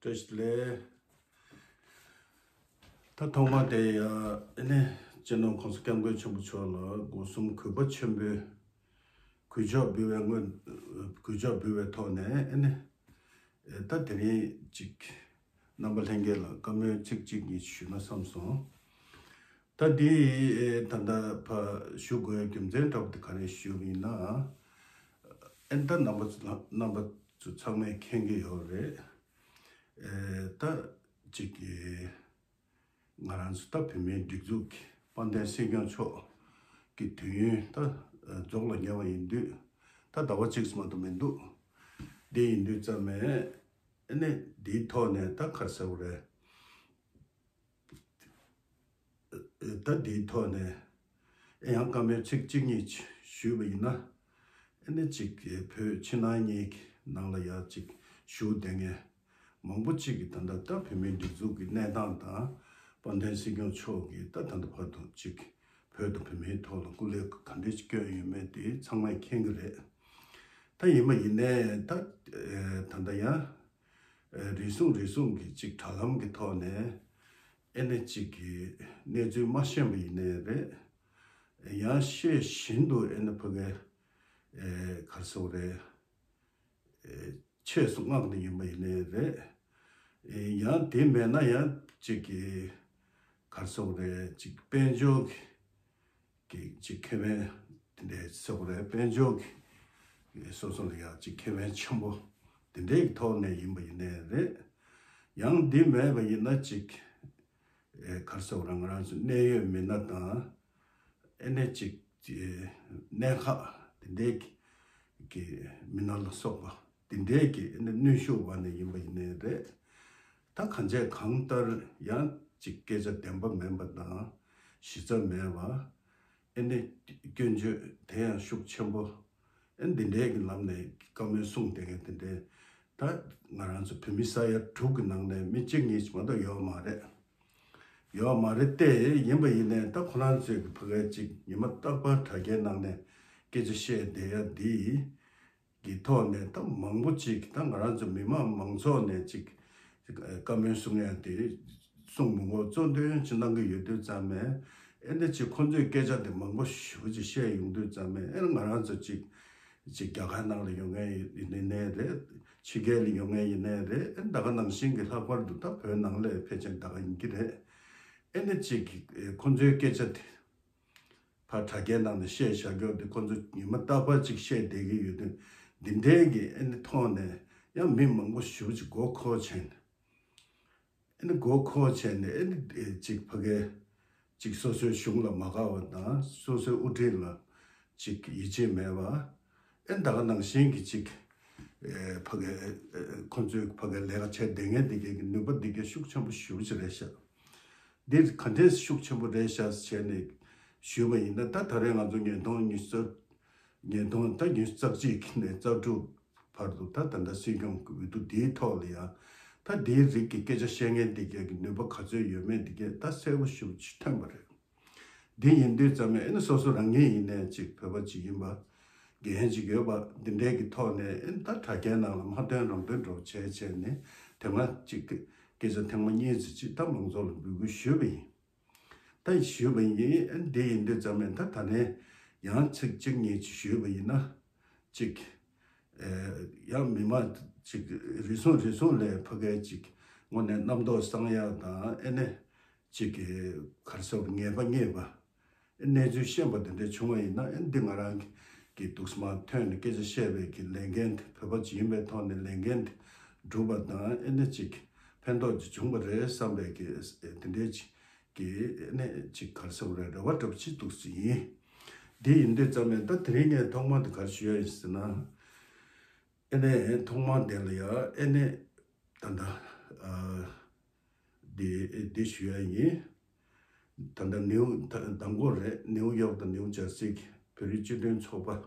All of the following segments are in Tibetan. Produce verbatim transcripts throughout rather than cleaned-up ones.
བཀྲ་ཤིས་བདེ་ལེགས། ད་ཐོག་མ་དེ་ཡ་ཨེ་ནས་སྤྱི་ནོར་༸གོང་ས་༸སྐྱབས་མགོན་ཆེན་པོ་མཆོག་ལ་སྒོ་གསུམ་གུས་པ་ཆེན་པོས་གུས་ཕྱག་འབུལ་བའི་སྔོན། གུས་ཕྱག་འབུལ་བའི་ཐོག་ནས་ཨེ་ནས་ད་དེ་རིང་ཅིག་རྣམ་པ་ལྷན་རྒྱས་ལ་བཀའ་མོལ་ཚིག་གཅིག་གཉིས་ཞུས་ན་བསམ་སོང་། ད་འདི་ད་ལྟ་ཕ་ཞུ་དགོས་རྒྱུ་མཚན་འདྲ་པོ་དེ་ག་རེ་ཞུ་ཡིན་ན། ཨེ་ད་རྣམ་པ་ཚོ་རྣམ་པ་ཚོ་ཚང་མས་མཁྱེན་གྱི་ཡོད་རེད། ཨེ་ད་ཅིག་གི་ང་རང་ཚོ་ད་བོད་མིའི་སྒྲིག་འཛུགས་ཀྱི་དཔལ་ལྡན་སྲིད་སྐྱོང་མཆོག་གི་དུས་ཡུན་ད་རྫོགས་ལ་ཉེ་བ་ཡིན་དུས། ད་ཟླ་བ་གཅིག་ཙམ་མ་གཏོགས་མི་འདུག་འདི་ཡིན་དུས་ཙམ་ནས་ཨེ་ནས་འདིའི་ཐོག་ནས་ད་ག་རེ་ཟེར་དགོས་རེད། ད་འདིའི་ཐོག་ནས་ཨེ་ཡང་བཀའ་མོལ་ཚིག་གཅིག་གཉིས་ཞུས་པ་ཡིན་ན། ཨེ་ནི་གཅིག་བོད་ཕྱི་ནང་གཉིས་ཀྱི་ནང་ལ་ཡང་གཅིག་བཞུགས་བསྡད་མཁན་མང་པོ་གཅིག་གིས་ད་ལྟ་ད་བོད་མིའི་སྒྲིག་འཛུགས་ཀྱི་གནས་སྟངས་དང་། དཔལ་ལྡན་སྲིད་སྐྱོང་མཆོག་གིས་ད་ད་ལྟ་བར་དུ་གཅིག་བོད་དང་བོད་མིའི་ཐོག་ལ་སྐུ་ལས་ག་འདྲས་ཅིག་བསྐྱོན་ཡོད་མེད་དེ་ཚང་མས་མཁྱེན་གྱི་རེད། ད་ཡིན་པ་ཡིན་ནའི་ད་ད་ལྟ་ཡང་། རེ་ཟུང་རེ་ཟུང་གི་ཅིག་དྲ་ལམ་གྱི་ཐོག་ནས་ཨེ་ནས་ཅིག་གི་གནས་ཚུལ་མ་ཤེས་པ་ཡིན་ནའི་རེད། ཡང་ཤེས་བཞིན་དུ་ཨེ་ནས་ཕ་གི་ག་རེ་ཟེར་དགོས་རེད། ཆེས་སུ་མངགས་ནས་ཡིན་པ་ཡིན་ནའི་རེད། ཡང་དེ་མེད་ན་ཡང་ཅིག་གི་ག་རེ་ཟེར་དགོས་རེད། ཅིག་དཔལ་འབྱོར་གྱི་གི་ཅིག་ཁེ་ཕན་དེ་འདྲའི་ཟེར་དགོས་རེད། དཔལ་འབྱོར་གྱི་སོ་སོ་ལ་ཡང་ཅིག་ཁེ་ཕན་ཆེན་པོ་དེ་འདྲའི་ཐོག་ནས་ཡིན་པ་ཡིན་ནའི་རེད། ཡང་འདི་མེད་པ་ཡིན་ན་ཅིག་ཨེ་ག་རེ་ཟེར་དགོས་རེད། ང་རང་ཚོ་གནད་ཡོད་མི་སྣ་དང་ཨེ་ནས་ཅིག་གནད་ཁག་དེ་འདྲའི་གི་མི་སྣ་ལ་སོགས་པ་དེ་འདྲའི་གི་ཨེ་ནས་གནོན་ཤུགས་འབར་ནས་ཡིན་པ་ཡིན་ནའི་རེད། ད་གང་བྱས་གང་ལྟར་ཡང་ཅིག་སྐད་ཆ་བདེན་པ་མིན་པ་དང་གཞི་རྩ་མེད་པ། ཨེ་ནི་སྐྱོན་བརྗོད་དེ་ཡང་ཤུགས་ཆེན་པོ། ཨེ་འདི་འདྲའི་གི་ལམ་ནས་བཀའ་མོལ་གསུངས་བསྡད་མཁན་དེ་འདྲའི་ད་ང་རང་ཚོ་བོད་མི་ས་ཡ་དྲུག་གི་ནང་ནས་མི་གཅིག་གཉིས་མ་གཏོགས་ཡོད་མ་རེད། ཡོད་མ་རེད་དེ་ཡིན་པ་ཡིན་ནའི་ད་ཁོ་རང་ཚོས་གི་ཕ་གི་ཅིག་ཉི་མ་རྟག་པར་དྲ་རྒྱའི་ནང་ནས་སྐད་ཆ་བཤད་བསྡད་ཡ་འདི་གི་ཐོག་ནས་ད་མང་པོ་ཅིག་ད་ང་རང་ཚོ་མི་མང་མང་ཚོགས་ནས་ཅིག་བཀའ་མོལ་གསུང་ཡ་དེ་གསུང་མི་དགོས། གཙོ་འདོན་ཅིག་གནང་གི་ཡོད་དུས་ཙམ་ནས་ཨེ་འདི་ཅིག་ཁོ་ཚོས་སྐད་ཆ་དེ་མང་པོ་ཞེ་པོ་ཅིག་བཤད་ཡོང་དུས་ཙམ་ནས་ཨེ་ང་རང་ཚོ་ཅིག་ཅིག་རྒྱ་གར་ནང་ལ་ཡོད་མཁན་ཡིན་ནའི་རེད། ཕྱི་རྒྱལ་ལ་ཡོད་མཁན་ཡིན་ནའི་རེད། ཨེ་ད་ག་ནང་བཞིན་གྱི་ལྷག་པར་དུ་ད་བོད་ནང་ལ་ཕལ་ཆེར་ད་ག་ཡིན་གྱི་རེད། ཨེ་འདི་ཅིག་ཁོ་ཚོའི་སྐད་ཆ་དེ། ཕར་དྲ་རྒྱའི་ནང་ནས་བཤད་བཞག་རྒྱུ་དེ་ཁོ་ཚོ་ཉི་མ་རྟག་པར་ཅིག་བཤད་བསྡད་ཀྱི་ཡོད་དུས། འདི་འདྲའི་གི་ཨེ་ནི་ཐོག་ནས་ཡང་མི་མང་པོ་ཞེ་པོ་ཅིག་མགོ་འཁོར་བྱས་ནས། ཨེ་ནི་མགོ་འཁོར་བྱས་ནས་ཨེ་ནི་ཅིག་ཕ་གི་ཅིག་སོ་སོའི་གཞུང་ལ་མ་དགའ་བ་དང་སོ་སོའི་དབུ་ཁྲིད་ལ་ཅིག་ཡིད་ཆེས་མེད་པ། ཨེ་ད་ག་ནང་བཞིན་གྱི་ཅིག་ཨེ་ཕ་གི་ཨེ་ཁོ་ཚོའི་ཕ་གི་ལས་ཀ་བྱས་བསྡད་མཁན་འདི་གའི་གི་ནུས་པ་འདི་གའི་ཤུགས་ཆེན་པོ་ཞེ་པོ་ཅིག་རེད་ཤག་འདི་ག་འདྲས་ཤུགས་ཆེན་པོ་རེད་ཤག་བྱས་ནས་ཞུས་པ་ཡིན་ན། ད་ད་རེས་ང་ཚོ་ཉིས་སྟོང་ཉི་ཤུ་རྩ་ཉིས་སྟོང་ད་ཉི་ཤུ་རྩ་གཅིག་ནས་རྩ་དྲུག་བར་དུ་ད་ད་ལྟ་སྲིད་སྐྱོང་གི་འོས་བསྡུ་འདིའི་ཐོག་ལ་ཡང་ད་འདིའི་རིགས་ཀྱི་སྐད་ཆ་བཤད་མཁན་འདི་གའི་གི་ནུས་པ་ག་ཚོད་ཡོད་མེད་འདི་གའི་ད་གསལ་པོ་ཞེ་པོ་ཅིག་ཐོན་པ་རེད། འདི་ཡིན་དུས་ཙམ་ནས་ཨེ་ནི་སོ་སོ་རང་ཉིད་ཡིན་ནའི་ཅིག་བོད་པ་ཅིག་ཡིན་པ། འགན་ཅིག་ཡོད་པ་འདི་འདྲའི་གི་ཐོག་ནས་ཨེ་ནི་ད་དྲ་རྒྱའི་ནང་ལ་མ་ཐོན་རང་ཐོན་འགྲོ་བྱས་བྱས་ནས་དེ་སྔ་ཅིག་སྐད་ཆ་ཐེངས་མ་གཉིས་ཙམ་ཅིག་ད་མང་ཚོགས་ལ་འབོད་སྐུལ་ཞུས་པ་ཡིན། ད་ཞུས་པ་ཡིན། ཨེ་ནི་འདི་ཡིན་དུས་ཙམ་ནས་ད་ད་ནས་ཡང་ཚིག་གཅིག་གཉིས་ཅིག་ཞུས་པ་ཡིན་ན། ཅིག་ཨེ་ཡང་མི་མང་ཅིག་རེ་ཟུང་རེ་ཟུང་ལ་ཕ་གིའི་ཅིག་དངོས་གནས་རྣམ་རྟོག་སངས་ཡག་དང་ཨེ་ནས་ཅིག་གི་ག་རེ་ཟེར་ངེས་པ་རྙེད་པ། ཨེ་གནས་ཚུལ་ཤེས་པ་དེ་འདྲ་བྱུང་བ་ཡིན་ན་ཨེ་འདི་ང་རང་གི་འདུག་སེ་མར་ཐོན་ནས་སྐད་ཆ་བཤད་པའི་གི་ལས་འགན་དེ་བོད་པ་ཅིག་ཡིན་པའི་ཐོག་ནས་ལས་འགན་དེ་བསྒྲུབས་པ་དང་ཨེ་ནས་ཅིག་ཕན་ཐོགས་ཅིག་བྱུང་བ་རེད་བསམ་པའི་གི་དེ་འདྲའི་ཅིག་གི་ཨེ་ནས་ཅིག་ག་རེ་ཟེར་དགོས་རེད། རེ་བ་འདྲ་པོ་ཅིག་འདུག་སེ་ཡིན། འདི་ཡིན་དུས་ཙམ་ནས་ད་དེ་རིང་ངས་ཐོག་མར་དུ་ག་རེ་ཞུ་ཡ་ཡིན་ཟེར་ན། ཨེ་ནས་ཐོག་མར་དེ་ལ་ཡ་ཨེ་ནས་ད་ལྟ་ཨ་འདི་འདི་ཞུ་ཡ་ཡིན། ད་ལྟ་ནིའུ་ད་མདང་དགོང་རེད། ནིའུ་ཡོག་དང་ནིའུ་ཇར་སི་གི་བོད་རིགས་སྤྱི་མཐུན་ཚོགས་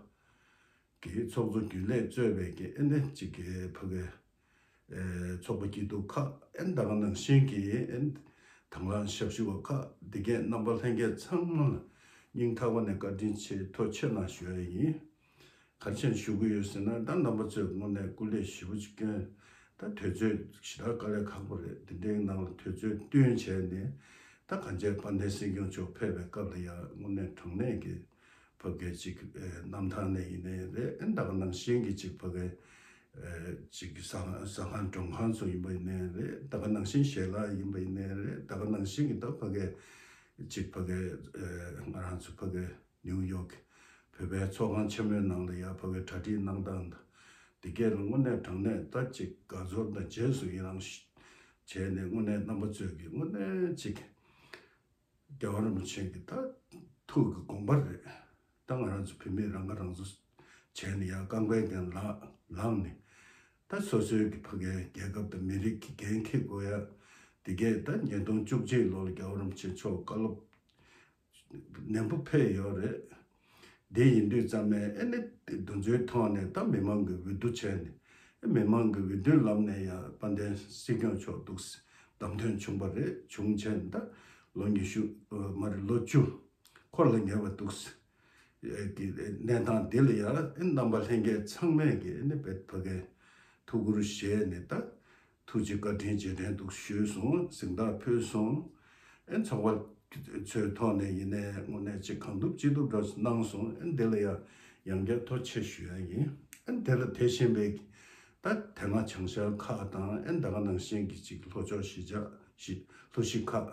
པ་གི་ཚོགས་གཙོ་རྒྱུན་ལས་གཙོས་པའི་གི་ཨེ་ནས་ཅིག་གི་ཕ་གི་ཨེ་ཚོགས་པ་སྐྱིད་སྡུག་ཁག་ཨེ་ད་ག་ནང་བཞིན་གྱི་ཨེ་དང་བླངས་ཞབས་ཞུ་བ་ཁག་འདི་གས་རྣམ་པ་ལྷན་རྒྱས་ཚང་མ་ལ་སྙིང་ཐག་པ་ནས་བཀའ་དྲིན་ཆེ་ཐུགས་རྗེ་གནང་ཞུ་ཡ་ཡིན། ག་རེ་བྱས་ནས་ཞུ་གི་ཡོད་ཟེར་ན། ད་རྣམ་པ་ཚོས་དངོས་གནས་སྐུ་ལས་ཞེ་པོ་ཅིག་བསྐྱོན། ད་དུས་ཚོད་ཞེ་དྲག་དཀའ་ལས་ཁག་པོ་རེད། དེ་འདྲའི་ནང་ལ་དུས་ཚོད་བསྟུན་བྱས་ནས་ད་གང་ཅི་དཔལ་ལྡན་སྲིད་སྐྱོང་མཆོག་ཕེབས་པའི་སྐབས་ལ་ཡང་དངོས་གནས་དྲང་གནས་ཀྱི་ཕ་གི་ཅིག་ཨེ་གནམ་ཐང་ནས་ཡིན་ནའི་རེད། ཨེ་ད་ག་ནང་བཞིན་གྱི་ཅིག་ཕ་གི་ཨེ་ཅིག་ཟ་ཟ་ཁང་མགྲོན་ཁང་ཚོ་ཡིན་པ་ཡིན་ནའི་རེད། ད་ག་ནང་བཞིན་ཞལ་ལག་ཡིན་པ་ཡིན་ནའི་རེད། ད་ག་ནང་བཞིན་གྱི་ད་ཕ་གི་ཅིག་ཕ་གི་ཨེ་ང་རང་ཚོ་ཕ་གི་ནིའུ་ཡོག་གི་བོད་པའི་ཚོགས་ཁང་ཆེན་མོའི་ནང་ལ་ཡ་ཕ་གི་གྲ་སྒྲིག་གནང་སྟངས་དང་། དེ་གས་ལ་དངོས་གནས་དྲང་གནས་ད་ཅིག་དགའ་ཚོར་དང་རྗེས་སུ་ཡི་རང་ཞིག་བྱས་ནས་དངོས་གནས་རྣམ་པ་ཚོས་ཀྱི་དངོས་གནས་ཅིག་རྒྱལ་བ་རིན་པོ་ཆེ་གི་ད་ཐུགས་ཀྱི་དགོངས་པ་རེད། ད་ང་རང་ཚོ་བོད་མིས་རང་ཁ་རང་གསོ་བྱས་ནས་ཡ་རྐང་པའི་འགན་ལ་ལངས་ནས་ད་སོ་སོའི་གི་ཕ་གིའི་རྒྱལ་ཁབ་དང་མི་རིགས་ཀྱི་འགན་འཁྱེར་དགོས་ཡ། དེ་གས་ད་ཉིས་སྟོང་བཅུ་གཅིག་ལོ་ལ་རྒྱལ་བ་རིན་པོ་ཆེ་མཆོག་བཀའ་སློབ་ནན་པོ་ཕེབས་ཡོད་རེད། དེ་ཡིན་དུས་ཙམ་ནས་ཨེ་ནི་དེ་ཚོའི་ཐོག་ནས་ད་མི་མང་གི་འོས་བསྡུ་བྱས་ནས་ཨེ་མི་མང་གི་འོས་བསྡུའི་ལམ་ནས་ཡང་དཔལ་ལྡན་སྲིད་སྐྱོང་མཆོག་འདུག་བདམས་ཐོན་བྱུང་བ་རེད། བྱུང་བྱས་ནས་ད་ལོ་ཉི་ཤུ་མ་རེད། ལོ་བཅུ་འཁོར་ལ་ཉེ་བ་འདུག་གི་གནས་སྟངས་འདི་ལ་ཡང་ཨེ་རྣམ་པ་ལྷན་རྒྱས་ཚང་མས་ཀྱི་ཨེ་ནི་བེད་ཕ་གའི་ཐུགས་ཁུར་བཞེས་ནས་ད། ཐུགས་རྗེ་བཀའ་དྲིན་རྗེས་དྲན་དུ་ཞུས་སོང་། གཟེངས་རྟགས་ཕུལ་སོང་། ཨེ་ཚོགས་པ་ཚོའི་ཐོག་ནས་ཡིན་ནའི་དངོས་གནས་ཅིག་གང་ཐུབ་ཅི་ཐུབ་འགྲོ་གནང་སོང་། ཨེ་འདི་ལ་ཡང་ཡང་བསྐྱར་ཐུགས་རྗེ་ཆེ་ཞུ་ཡ་ཡིན། ཨེ་འདི་ལ་དེ་བཞིན་པའི་ད་དེ་སྔ་བྱང་ཤར་ཁག་དང་ཨེ་ད་ག་ནང་བཞིན་གྱི་ཅིག་ལྷོ་ཕྱོགས་གཞིས་ཆགས་གཞིས་ལྷོ་གཞིས་ཁག་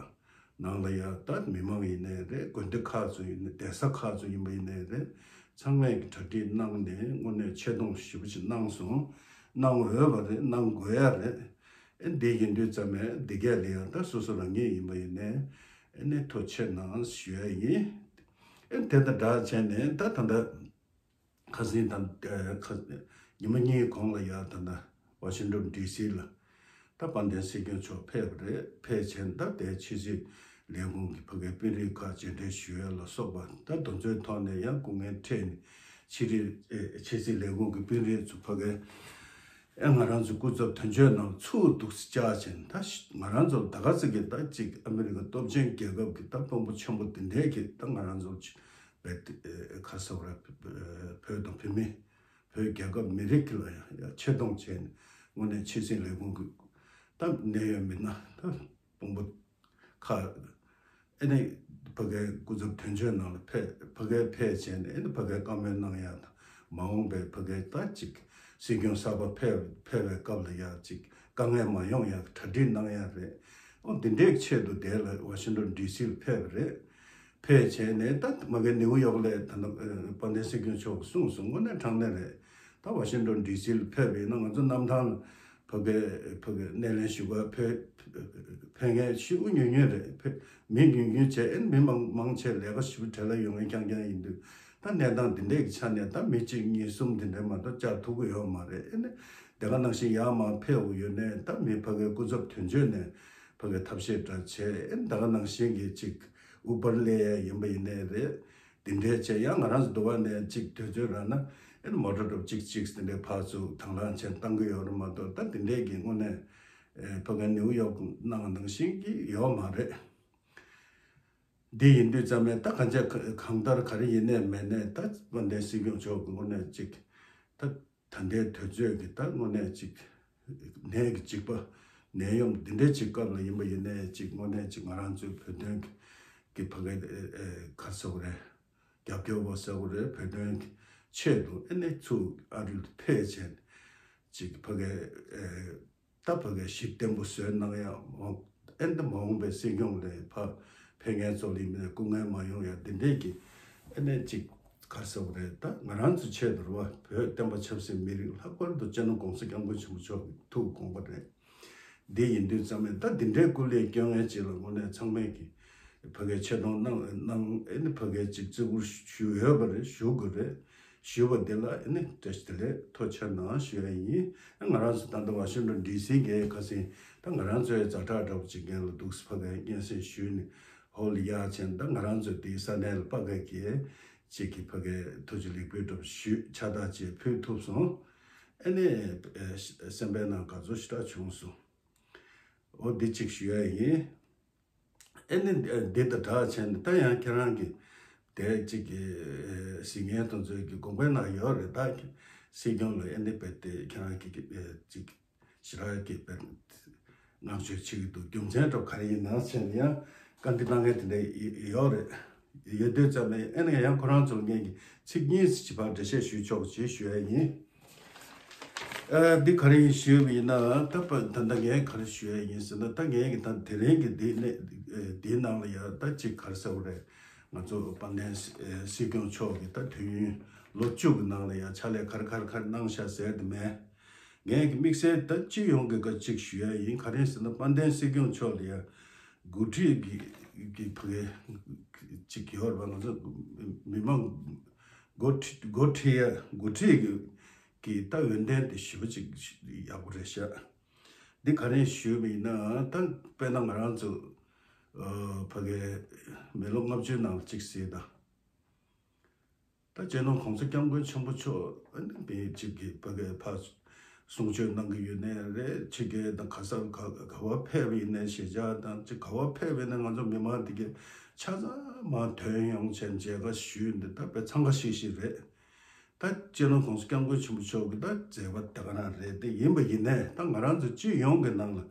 ནང་ལ་ཡང་ད་མི་མང་ཡིན་ནའི་རེད། དགོན་སྡེ་ཁག་ཚོ་ཡིན་ནའི་གདན་ས་ཁག་ཚོ་ཡིན་པ་ཡིན་ནའི་རེད། ཚང་མས་ཀྱི་གྲ་སྒྲིག་གནང་ནས་དངོས་གནས་ཆེ་མཐོང་ཞེ་པོ་ཅིག་གནང་སོང་། གནང་འོས་པ་རེད། གནང་དགོས་ཡ་རེད། ཨེ་འདི་ཡིན་དུས་ཙམ་ནས་འདི་གས་ལ་ཡང་ད་སོ་སོ་རང་ཉིད་ཡིན་པ་ཡིན་ནའི་ཨེ་ནས་ཐུགས་རྗེ་ཆེ་གནང་ཞུ་ཡ་ཡིན། ཨེ་དེ་དང་སྦྲགས་བྱས་ནས་ད་ད་ལྟ་ཁ་སང་ད་ཁ་ཉི་མ་གཉིས་གོང་ལ་ཡ་ད་ལྟ་ཝ་ཤིང་ཏོན་ཌི་སི་ལ་ད་དཔལ་ལྡན་སྲིད་སྐྱོང་མཆོག་ཕེབས་པ་རེད། ཕེབས་བྱས་ད་དེ་ཕྱི་སྲིད་ལས་ཁུངས་ཀྱི་ཕ་གའི་དཔོན་རིགས་ཁག་མཇལ་འཕྲད་ཞུ་ཡ་ལ་སོགས་པ་ད་དེ་ཚོའི་ཐོག་ནས་ཡང་སྐུ་ངལ་འཕྲད་ནས་ཕྱི་རིགས་ཨེ་ཕྱི་སྲིད་ལས་ཁུངས་ཀྱི་དཔོན་རིགས་ཚོ་ཕ་གའི་ཨེ་ང་རང་ཚོ་སྐུ་ཚབ་དོན་གཅོད་ནང་ཚུར་འདུག་སེ་བཅར་བྱས་ནས་ད་ང་རང་ཚོ་ད་ག་ཚོད་ཀྱི་ད་ཅིག་ཨ་མི་རི་ཀ་སྟོབས་ཆེན་རྒྱལ་ཁབ་ཀྱི་ད་དཔོན་པོ་ཆེན་པོ་དེ་འདྲས་ཀྱི་ད་ང་རང་ཚོ་ཅིག་བེད་ཁ་སོག་ར་བོད་དང་བོད་མི་བོད་རྒྱལ་ཁབ་མི་རིགས་ཀྱི་ལ་ཡང་ཡང་ཆེ་མཐོང་བྱས་ནས་དངོས་གནས་ཕྱི་སྲིད་ལས་ཁུངས་ཀྱི་ད་གནད་ཡོད་མི་སྣ་ད་དཔོན་པོ་ཁག་ཨེ་ནས་ཕ་གའི་སྐུ་ཚབ་དོན་གཅོད་ནང་ལ་ཕེབས། ཕ་གའི་ཕེབས་བྱས་ནས་ཨེ་ནས་ཕ་གའི་བཀའ་མོལ་གནང་ཡག་དང་མ་འོངས་པའི་ཕ་གའི་ད་ཅིག་སྲིད་སྐྱོང་གསར་པ་ཕེབས་ཕེབས་པའི་སྐབས་ལ་ཡང་ཅིག་དཀའ་ངལ་མ་ཡོང་ཡག་གྲ་སྒྲིག་གནང་ཡག་རེད། ཨོ་འདི་འདྲའི་ཆེད་དུ་དེ་ལ་ཝ་ཤིང་ཏོན་ཌི་སི་ལ་ཕེབས་པ་རེད། ཕེབས་བྱས་ནས་ད་མ་གི་ནིའུ་ཡོག་ལ་ད་ནི་དཔལ་ལྡན་སྲིད་སྐྱོང་མཆོག་གིས་གསུངས་སོང་། དངོས་གནས་དྲང་གནས་རེད། ད་ཝ་ཤིང་ཏོན་ཌི་སི་ལ་ཕེབས་པ་ཡིན་ན་ང་ཚོ་གནམ་ཐང་ལ་ཕ་གི་ཕ་གི་སྣེ་ལེན་ཞུ་ག་ཕེབས་ཕེབས་མཁན་ཞེ་པོ་ཉུང་ཉུང་རེད། ཕེབས་མི་ཉུང་ཉུང་བྱས་ཨེ་མི་མང་མང་ཆེ་ལས་ཀ་ཞེ་པོ་བྲེལ་ལ་ཡོང་མཁན་རྐྱང་རྐྱང་ཡིན་དུས་ད་གནས་སྟངས་འདི་འདྲའི་གི་ཆ་ནས་ད་མི་གཅིག་གཉིས་གསུམ་འདི་འདྲའི་མ་གཏོགས་བཅར་ཐུབ་ཀྱི་ཡོད་མ་རེད། ཨེ་ནི་དེ་ག་ནང་བཞིན་ཡར་མར་ཕེབས་དགོས་ཡོད་ནའི་ད་མི་ཕ་གིའི་སྐུ་ཚབ་དོན་གཅོད་ནས་ཕ་གི་ཐབས་ཤེས་འདྲ་བྱས་ཨེ་ནི་དེ་ག་ནང་བཞིན་གྱི་ཅིག་ཨུ་བར་སླེབས་ཡ་ཡིན་པ་ཡིན་ནའི་རེད། དེ་འདྲའི་བྱས་ཡང་ང་རང་ཚོ་འདུག་བ་ནས་ཅིག་དུས་ཚོད་རག་ན་ཨེ་ནི་མོ་ཊ་སྒྲུབ་ཅིག་ཅིག་དེ་འདྲའི་ཕར་ཚུར་དང་བླངས་བྱས་བཏང་གི་ཡོད་རེད་མ་གཏོགས་ད་དེ་འདྲའི་གི་དངོས་གནས་ཨེ་ཕ་གི་ནིའུ་ཡོག་ནང་ནང་བཞིན་གྱི་ཡོད་མ་རེད། འདི་ཡིན་དུས་ཙམ་ནས་ད་གང་ཅི་གང་ལྟར་ག་རེ་ཡིན་ནའི་མེད་ནའི་ད་དཔལ་ལྡན་སྲིད་སྐྱོང་མཆོག་གི་དངོས་གནས་ཅིག་ད་ད་ལྟའི་དུས་ཚོད་ཀྱི་ད་དངོས་གནས་ཅིག་ནད་ཀྱི་འཇིགས་པ་ནད་ཡམས་འདི་འདྲའི་ཅིག་སྐབས་ལ་ཡིན་པ་ཡིན་ནའི་ཅིག་དངོས་གནས་ཅིག་ང་རང་ཚོའི་བོད་དོན་གྱི་གི་ཕ་གི་ཨེ་ཨེ་ག་རེ་ཟེར་དགོས་རེད། རྒྱབ་སྐྱོར་བ་ཟེར་དགོས་རེད། བོད་དོན་གྱི་ཆེད་དུ་ཨེ་ནས་ཚུར་ཨ་རི་ལ་ཕེབས་བྱས་ནས་ཅིག་ཕ་གི་ཨེ་ད་ཕ་གིའི་ཞི་བདེ་བརྟན་པོ་བཟོས་གནང་ཡ་འོང་། ཨེ་འདི་མ་འོངས་པའི་སྲིད་སྐྱོང་ལ་ཕ་ཕན་ངན་ཚོགས་ལ་ཡིན་པའི་སྐུ་ངལ་མ་ཡོང་ཡ་འདི་འདྲས་ཀྱི་ཨེ་ནས་ཅིག་ག་རེ་ཟེར་དགོས་རེད། ད་ང་རང་ཚོའི་ཆེད་དུ་རེད་བ། བོད་བསྟན་པ་ཆབ་སྲིད་མི་རིགས་ལྷག་པར་དུ་སྤྱི་ནོར་༸གོང་ས་༸སྐྱབས་མགོན་ཆེན་པོ་མཆོག་གི་ཐུགས་དགོངས་པ་རེད། འདི་ཡིན་དུས་ཙམ་ནས་ད་འདི་འདྲའི་སྐུ་ལས་སྐྱོན་ངན་ཅིག་ལ་དངོས་གནས་ཚང་མས་ཀྱི་ཕ་གིའི་ཆེ་མཐོང་གནང་གནང་ཨེ་ནི་ཕ་གིའི་ཅིག་བརྩི་བཀུར་ཞུ་འོས་པ་རེད། ཞུ་དགོས་རེད། ཞུ་བ་འདི་ལ་ཨེ་ནི་བཀྲ་ཤིས་བདེ་ལེགས་ཐུགས་རྗེ་གནང་ཞུ་ཡ་ཡིན། ང་རང་ཚོ་ད་ལྟ་ཝ་ཤིང་ཏོན་ཌི་སི་གི་ཁ་སང་ད་ང་རང་ཚོའི་ཛ་དྲག་འདྲ་པོ་ཅིག་རྒན་ལ་འདུག་སེ་ཕ་གིའི་སྙན་སེང་ཞུས་ནས་ཧོལ་ཡར་ཕྱིན། ད་ང་རང་ཚོ་དེའི་ས་གནས་ལ་ཕ་གི་གི་ཅིག་གི་ཕ་གིའི་ཐུགས་རྗེ་ལེགས་འབུལ་འདྲ་པོ་ཞུས་ཕྱག་རྟགས་ཅིག་ཕུལ་ཐུབ་སོང་། ཨེ་ནི་སེམས་པའི་ནང་དགའ་ཚོར་ཞེ་དྲག་བྱུང་སོང་། འོ་འདི་གཅིག་ཞུ་ཡ་ཡིན། ཨེ་ནི་འདི་དང་སྦྲགས་བྱས་ནས་ད་ཡང་ཁྱེད་རང་གི་དེ་གཅིག་གི་གཟིགས་མཁན་དེ་ཚོས་ཀྱི་དགོངས་པའི་ནང་ཡོད་རེད། ད་སྲིད་སྐྱོང་ལ་ཨེ་ནི་རྦད་དེ་ཁྱེད་རང་གི་གཅིག་ ཞེ་དྲག་གི་དཔེ་བསྔགས་བརྗོད་བྱེད་ཀྱི་འདུག་རྒྱུ་མཚན་འདྲ་ག་རེ་ཡིན་ན་ཟེར་ན་ཡང་བཀའ་འདྲི་གནང་མཁན་དེ་འདྲ་ཡོད་རེད། ཡོད་དུས་ཙམ་ནས་ཨེ་ནས་ཡང་ཁོ་རང་ཚོར་ངས་ཀྱི་ཚིག་གཉིས་ཅིག་ཕར་འགྲེལ་བཤད་ཞུས་ཆོག་ཅེས་ཞུ་ཡ་ཡིན། ཨ་འདི་ག་རེ་ཡིན་ཞུས་པ་ཡིན་ན་ད་ད་ལྟ་ངས་ག་རེ་ཞུ་ཡ་ཡིན་ཟེར་ན་ད་ངས་ཀྱི་ད་དེ་རིང་གི་འདི་ནས་འདིའི་ནང་ལ་ཡ་ད་ཅིག་ག་རེ་ཟེར་བ་རེད། ང་ཚོ་དཔལ་ལྡན་སྲིད་སྐྱོང་མཆོག་གི་ད་དུས་ཡུན་ལོ་བཅུ་གི་ནང་ལ་ཡ་ཕྱག་ལས་ག་རེ་ག་རེ་ག་རེ་གནང་ཤག་ཟེར་དེ་མེད། ངས་ཀྱི་དམིགས་བསལ་ད་སྤྱི་ཡོངས་ཀྱི་སྐད་ཅིག་ཞུ་ཡ་ཡིན། ག་རེ་ཟེར་ན་དཔལ་ལྡན་སྲིད་སྐྱོང་མཆོག་ལ་ཡ་འགོ་ཁྲིད་ཀྱི་ཀྱི་ཕ་གི་ཅིག་ཡོད་རེད་པ། ང་ཚོ་མི་མང་འགོ་ཁྲིད་འགོ་ཁྲིད་ཡ་འགོ་ཁྲིད་ཀྱི་ཀྱི་ད་འོས་འདེམས་དེ་ཞེ་པོ་ཅིག་ཡག་པོ་རེད་ཤག་འདི་ག་རེ་ཞུས་པ་ཡིན་ན་ད་དཔེར་ན་ང་རང་ཚོ་ཕ་གི་མི་ལོ་ལྔ་བཅུའི་ནང་ལ་ཅིག་གཟིགས་དང་། ད་སྤྱི་ནོར་གོང་ས་སྐྱབས་མགོན་ཆེན་པོ་མཆོག་ཨ་ནི་མི་གཅིག་གིས་ཕ་གིར་ཕར་གསུང་ཆོས་གནང་གི་ཡོད་ནའི་རེད། ཕྱི་རྒྱལ་དང་ག་ས་ག་ག་བ་ཕེབས་ཡིན་ནའི་གཞིས་ཆགས་དང་ཅིག་ག་བ་ཕེབས་ཡིན་ནའི་ང་ཚོ་མི་མང་འདི་གས་ཆ་ཚང་མར་ཐོན་ཡོང་བྱས་མཇལ་ཁ་ཞུས་འདི་ད་དཔེ་འཚང་ཁ་ཤིག་ཤིག་རེད། ད་སྤྱི་ནོར་གོང་ས་སྐྱབས་མགོན་ཆེན་པོ་མཆོག་གི་ད་མཛད་པ་དེ་ག་རང་རེད། དེ་ཡིན་པ་ཡིན་ནའི་ད་ང་རང་ཚོ་སྤྱི་ཡོངས་ཀྱི་ནང་ལ་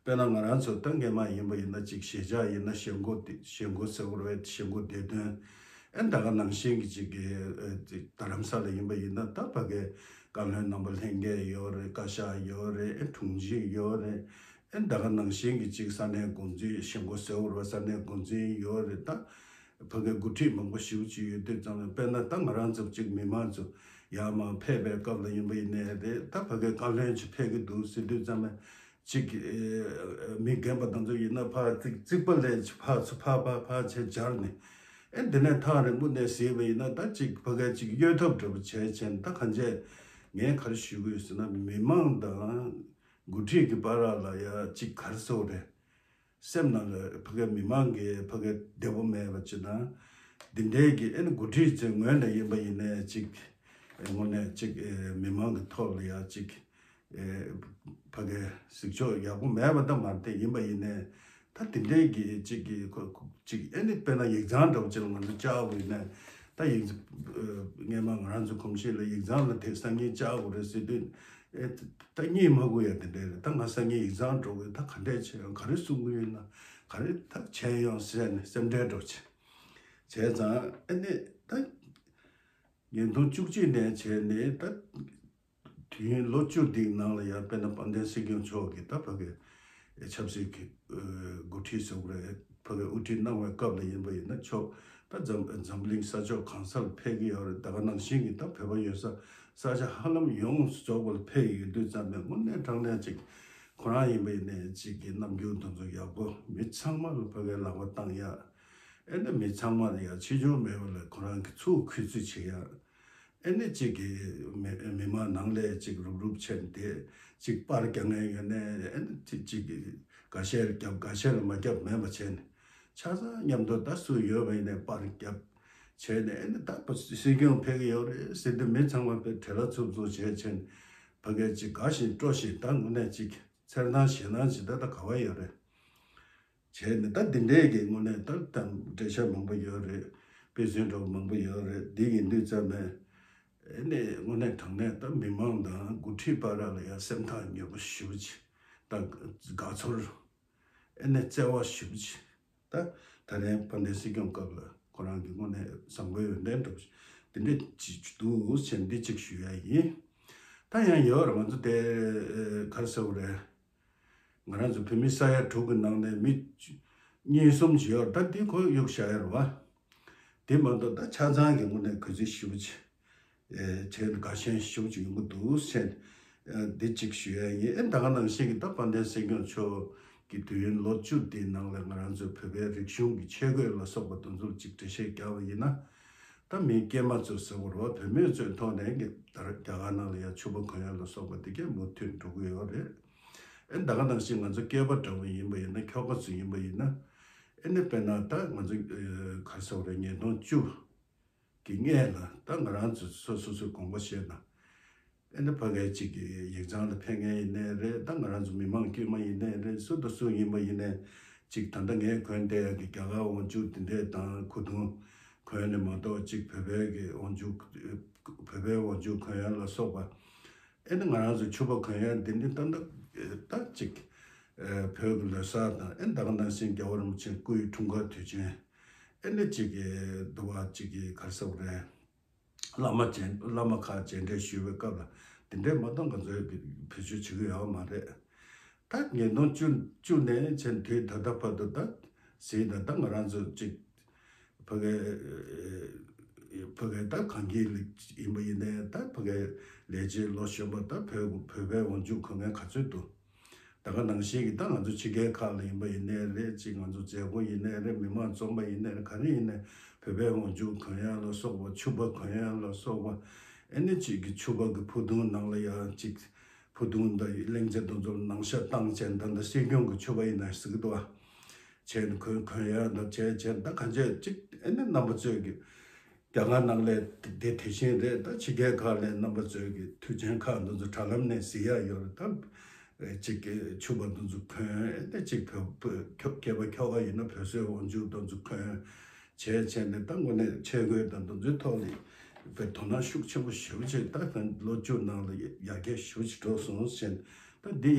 དཔེར་ན་ང་རང་ཚོ་ད་སྔས་མ་ཡིན་པ་ཡིན་ན་ཅིག་གཞིས་ཆགས་ཡིན་ན་གཞིས་འགོ་དེ་གཞིས་འགོ་ཟེར་བ་རེད། གཞིས་འགོ་བདེ་དོན་ཨེ་ད་ག་ནང་བཞིན་གྱི་ཅིག་གི་ཨེ་ཅིག་རྡ་རམ་ས་ལ་ཡིན་པ་ཡིན་ན་ད་ཕ་གའི་བཀའ་བློན་རྣམ་པ་ལྷན་རྒྱས་ཡོད་རེད། བཀའ་ཤག་ཡོད་རེད། ཨེ་དྲུང་ཆེ་ཡོད་རེད། ཨེ་ད་ག་ནང་བཞིན་གྱི་ཅིག་ས་གནས་འགོ་འཛིན་གཞིས་འགོ་ཟེར་བ་རེད། ས་གནས་འགོ་འཛིན་ཡོད་རེད། ད་ཕ་གའི་འགོ་ཁྲིད་མང་པོ་ཞེ་པོ་ཅིག་ཡོད་དུས་ཙམ་ལ་དཔེར་ན་ད་ང་རང་ཚོ་ཅིག་མི་མང་ཚོ་ཡར་མར་ཕེབས་པའི་སྐབས་ལ་ཡིན་པ་ཡིན་ནའི་རེད། ད་ཕ་གའི་བཀའ་བློན་ཅིག་ཕེབས་ཀྱི་འདུག་ཟེར་དུས་ཙམ་ལ་ཅིག་ཨེ་མི་རྒན་པ་དང་ཚོ་ཡིན་ན་ཕར་ཅིག་རྩིག་པ་ལས་ཅིག་ཕར་ཚུར་ཕར་ཕར་ཕར་བྱས་སྦྱར་ནས་ཨེ་འདི་ནས་ཐག་རིང་པོ་ནས་གཟིགས་པ་ཡིན་ན་ད་ཅིག་ཕ་གའི་ཅིག་གཡོལ་ཐབས་འདྲ་པོ་བྱས་བྱས་ནས་ད་གང་བྱས་ངས་ག་རེ་ཞུ་གི་ཡོད་ཟེར་ན་མི་མང་དང་འགོ་ཁྲིད་ཀྱི་བར་ལ་ཡ་ཅིག་ག་རེ་ཟེར་དགོས་རེད། སེམས་ནང་ལ་ཕ་གའི་མི་མང་གི་ཕ་གའི་བདེ་པོ་མེད་པ་ཅིག་དང་། འདི་འདྲའི་གི་ཨེ་ནི་འགོ་ཁྲིད་ཚོའི་ངོས་ནས་ཡིན་པ་ཡིན་ནའི་ཅིག་དངོས་གནས་ཅིག་ཨེ་མི་མང་གི་ཐོག་ལ་ཡ་ཅིག་ཨེ་ཕ་གའི་གཟིགས་ཕྱོགས་ཡག་པོ་མེད་པ་ད་མ་རེད། དེ་ཡིན་པ་ཡིན་ནའི་ད་འདི་འདྲའི་གི་ཅིག་གི་ཁོ་ཅིག་ཨེ་ནི་དཔེར་ན་ཡིག་ཚང་འདྲ་པོ་ཅིག་ལ་ང་ཚོ་བཅར་དགོས་ཡིན་ནའི་ད་ཡིག་ཚང་ཨེ་སྔས་མ་ང་རང་ཚོ་གོམས་གཤིས་ལ་ཡིག་ཚང་ལ་དེ་སང་ཉིན་བཅར་དགོས་རེད་ཟེར་དུས། ཨེ། ད་གཉིད་མ་ཁུག་ཡ་དེ་འདྲ་རེད། ད་ང་སང་ཉིན་ཡིག་ཚང་འགྲོ་གི་ད་ག་འདྲས་བྱས་ཡོང་ག་རེ་གསུང་གི་ཡོད་ན་ག་རེ་ད་བྱས་ཡོང་ཟེར་ནས་སེམས་ཁྲལ་འགྲོ་བྱས། བྱས་ཙང་ཨ་ནི་ད་ཉིས་སྟོང་བཅུ་གཅིག་ནས་བྱས་ནས་ད་དུས་ཡུན་ལོ་བཅུ་འདིའི་ནང་ལ་ཡང་དཔེར་ན་དཔལ་ལྡན་སྲིད་སྐྱོང་མཆོག་གིས་ད་ཕ་གི་ཆབ་སྲིད་ཀྱི་འགོ་ཁྲིད་ཟེར་དགོས་རེད། ཕ་གི་དབུ་ཁྲིད་གནང་བའི་སྐབས་ལ་ཡིན་པ་ཡིན་ན་ཕྱོགས་ད་འཛམ་འཛམ་གླིང་ས་ཕྱོགས་གང་སར་ཕེབས་ཀྱི་ཡོད་རེད། ད་ག་ནང་བཞིན་གྱི་ད་བོད་པ་ཡོད་ས་ས་ཆ་ཧ་ལམ་ཡོངས་སུ་རྫོགས་པར་ཕེབས་ཡོད་དུས་ཙམ་པས་དངོས་གནས་དྲང་གནས་ཅིག་ཁོ་རང་ཡིན་པ་ཡིན་ནའི་ཅིག་གི་རྣམ་འགྱུར་དེ་ཚོ་ཡག་པོ་མི་ཚང་མ་ལ་ཕ་གིའི་ལག་པ་བཏང་ཡ། ཨེ་ནི་མི་ཚང་མ་ལ་ཡ་ཕྱི་འགྱུར་མེད་པ་ལ་ཁོ་རང་གི་ཚུར་མཁུར་ཚོས་བྱེད་ཡ། ཨེ་ནི་གཅིག་གི་མི་མི་མང་ནང་ལས་གཅིག་རུབ་རུབ་བྱས་ནས་དེ་གཅིག་པར་རྒྱག་མཁན་ཡོད་ནའི་ཨེ་ནི་གཅིག་གཅིག་གི་འགའ་ཤས་རྒྱབ་འགའ་ཤས་ལ་མ་རྒྱབ་མེད་པ་བྱས་ནས་ཆ་ཚང་མཉམ་དུ་ད་སུ་ཡོད་པ་ཡིན་ནའི་པར་རྒྱབ་བྱས་ནས་ཨེ་ནི་ད་སྲིད་སྐྱོང་ཕེབས་ཀྱི་ཡོད་རེད་ཟེར་དུས་མི་ཚང་མ་དཔེ་བྲེལ་བ་འཚུབ་འཚུབ་བྱས་བྱས་ནས་ཕ་གིར་གཅིག་དགའ་བཞིན་སྤྲོ་བཞིན་ད་དངོས་གནས་གཅིག་འཚེར་སྣང་ཞེད་སྣང་ཇི་ལྟར་ད་ག་བ་ཡོད་རེད། བྱས་ནས་ད་འདི་འདྲའི་གི་དངོས་གནས་ད་ད་འགྲེལ་བཤད་མང་པོ་ཡོད་རེད། དཔེ་མཚོན་འདྲ་པོ་མང་པོ་ཡོད་རེད། འདི་ཡིན་དུས་ཙམ་པས་ཨེ་ནས་དངོས་གནས་དྲང་གནས་ད་མི་མང་དང་འགོ་ཁྲིད་བར་ལ་ཡང་སེམས་ཐག་ཉེ་པོ་ཞེ་པོ་ཅིག་ད་དགའ་ཚོར་ཨེ་ནས་བརྩེ་བ་ཞེ་པོ་ཅིག་ད་ད་རེས་དཔལ་ལྡན་སྲིད་སྐྱོང་སྐབས་ལ་ཁོ་རང་གི་དངོས་གནས་བཟང་པོའི་ཡོན་ཏན་འདྲ་པོ་ཞིག་འདི་འདྲས་ཅིག་འདུག་ཟེར་འདི་གཅིག་ཞུ་ཡ་ཡིན། ད་ཡང་ཡོད་རེད། ང་ཚོ་དེ་ག་རེ་ཟེར་དགོས་རེད། ང་རང་ཚོ་བོད་མི་ས་ཡ་དྲུག་གི་ནང་ནས་མི་གཉིས་གསུམ་ཅིག་ཡོད་རེད། ད་འདི་ཁོ་གཡུག་བཞག་ཡ་རེད་བ། དེ་མ་གཏོགས་ད་ཆ་ཚང་གི་དངོས་གནས་གུས་བརྩི་ཞེ་པོ་ཅིག་ཨེ་བྱས་ནས་དགའ་ཞེན་ཞེ་པོ་ཅིག་ཡོང་གི་འདུག་ཟེར་ནས་འདི་གཅིག་ཞུ་ཡ་ཡིན། ཨེ་ད་ག་ནང་བཞིན་གྱི་ད་དཔལ་ལྡན་སྲིད་སྐྱོང་མཆོག་གི་དུས་ཡུན་ལོ་བཅུ་འདིའི་ནང་ལ་ང་རང་ཚོའི་བོད་པའི་རིག་གཞུང་གི་ཆས་གོས་ལ་སོགས་པ་དེ་ཚོར་ཅིག་འགྲེལ་བཤད་རྒྱག་པ་ཡིན་ན། ད་མི་སྐྱེས་མ་ཚོ་ཟེར་བ་རེད་བ། བུད་མེད་ཚོའི་ཐོག་ནས་ཀྱི་ད་རྒྱ་གར་ནང་ལ་ཡང་ཕྱུ་པ་གོན་ཡ་ལ་སོགས་པ་དེ་གས་མུ་མཐུད་འགྲོ་གི་ཡོད་རེད། ཨེ་ད་ག་ནང་བཞིན་ང་ཚོ་སྐྱེས་པ་འདྲ་བོ་ཡིན་པ་ཡིན་ན། ཁྱོ་ག་ཚོ་ཡིན་པ་ཡིན་ན། ཨེ་ནི་དཔེར་ན་ད་ང་ཚོ་ག་རེ་ཟེར་བ་རེད། ཉིས་སྟོང་བཅུ་གི་སྔས་ལ་ད་ང་རང་ཚོ་སོ་སོ་སོའི་དགོངས་པ་བཞེས་ན། ཨེ་ནི་ཕ་གའི་གཅིག་གི་ཡིག་ཚང་ལ་ཕེབས་མཁན་ཡིན་ནའི་རེད། ད་ང་རང་ཚོ་མི་མང་དཀྱུས་མ་ཡིན་ནའི་རེད། སུ་དང་སུ་ཡིན་པ་ཡིན་ནའི་གཅིག་ད་ལྟ་ངས་གོན་བསྡད་ཡ་གི་རྒྱ་གར་འོག་འཇུག་དེ་འདྲས་དང་། གོས་ཐུང་གོན་ནས་མ་གཏོགས་གཅིག་བོད་པའི་གི་འོག་འཇུག་བོད་པའི་འོག་འཇུག་གོན་ཡ་ལ་སོགས་པ། ཨེ་ནི་ང་རང་ཚོ་ཕྱུ་པ་གོན་ཡ་འདི་འདི་ད་ལྟ་ ད་ཅིག་བོད་ཀྱི་ལོ་གསར་དང་ཨེ་ད་ག་ནང་བཞིན་རྒྱལ་བ་རིན་པོ་ཆེ་སྐུའི་འཁྲུངས་སྐར་དུས་ཆེན། ཨེ་ནི་ཅིག་གི་འདུ་བ་ཅིག་གི་ག་རེ་ཟེར་དགོས་རེད། བླ་མ་མཇལ་བླ་མ་ཁག་མཇལ་འཕྲད་ཞུ་བའི་སྐབས་ལ་དེ་འདྲའི་མ་གཏོགས་ང་ཚོས་བེད་སྤྱོད་བྱེད་ཀྱི་ཡོད་མ་རེད། ད་ཉིས་སྟོང་བཅུ་བཅུ་ནས་བྱས་དུས་ད་ལྟ་བར་དུ་ད་གཟིགས་ན་ད་ང་རང་ཚོ་ཅིག་ཕ་གའི་ཕ་གའི་ད་གང་གི་ལ་ཡིན་པ་ཡིན་ནའི་ད་ཕ་གའི་ལས་བྱེད་ལོ་གཞོན་པ་ད་བོད་བོད་པའི་དབང་ཆུང་གོ་མཁན་ག་ཚོད་འདུག་ད་ག་ནང་བཞིན་གྱི་ད་ང་ཚོ་ཕྱི་རྒྱལ་ཁག་ལ་ཡིན་པ་ཡིན་ནའི་རེད། ཅིག་ང་ཚོ་མཛད་སྒོ་ཡིན་ནའི་རེད། མི་མང་འཛོམས་པ་ཡིན་ནའི་རེད། ག་རེ་ཡིན་ནའི་བོད་པའི་དབང་ཆུང་གོན་ཡག་ལ་སོགས་པ། ཕྱུ་པ་གོན་ཡག་ལ་སོགས་པ། ཨེ་ནི་ཅིག་གི་ཕྱུ་པ་གི་ཕུ་ཐུང་ནང་ལ་ཡང་ཅིག་ཕུ་ཐུང་དང་གླིང་ཆེན་དེ་ཚོ་ནང་ཤ་བཏང་བྱས། ད་ལྟ་སྲིད་སྐྱོང་གི་ཕྱུ་པ་ཡིན་ན་ཟེར་གི་འདུག་ཨ། བྱས་ནས་གོན་གོན་ཡག་དང་བྱས་བྱས། ད་གང་བྱས་ཅིག་ཨེ་ནི་རྣམ་པ་ཚོས་གི་རྒྱ་གར་ནང་ལ་དེ་དེ་བཞིན་རེད། ད་ཕྱི་རྒྱལ་ཁག་ལ་རྣམ་པ་ཚོས་ཀྱི་དུས་ཆེན་ཁག་འདི་ཚོ་དྲ་ལམ་ནས་གཟིགས་ཡག་ཡོད་རེད། ད་ཅིག་གི་ཕྱུ་པ་འདི་ཚོ་གོན། ད་ཅིག་བོད་བོད་སྐྱེས་པ་ཁྱོ་ག་ཡིན་ན་བོད་བཟོའི་དབང་ཆུང་འདི་ཚོ་གོན་བྱས་བྱས་ནས། ད་དངོས་གནས་ཆས་གོས་དང་འདི་ཚོའི་ཐོག་ལ་དཔེ་དོ་སྣང་ཤུགས་ཆེན་པོ་ཞེ་པོ་བྱས། ད་ལོ་བཅུ་ནང་ལ་ཡར་རྒྱས་ཞེ་པོ་ཅིག་འགྲོ་སོང་ཟེར་ནས། ད་འདི་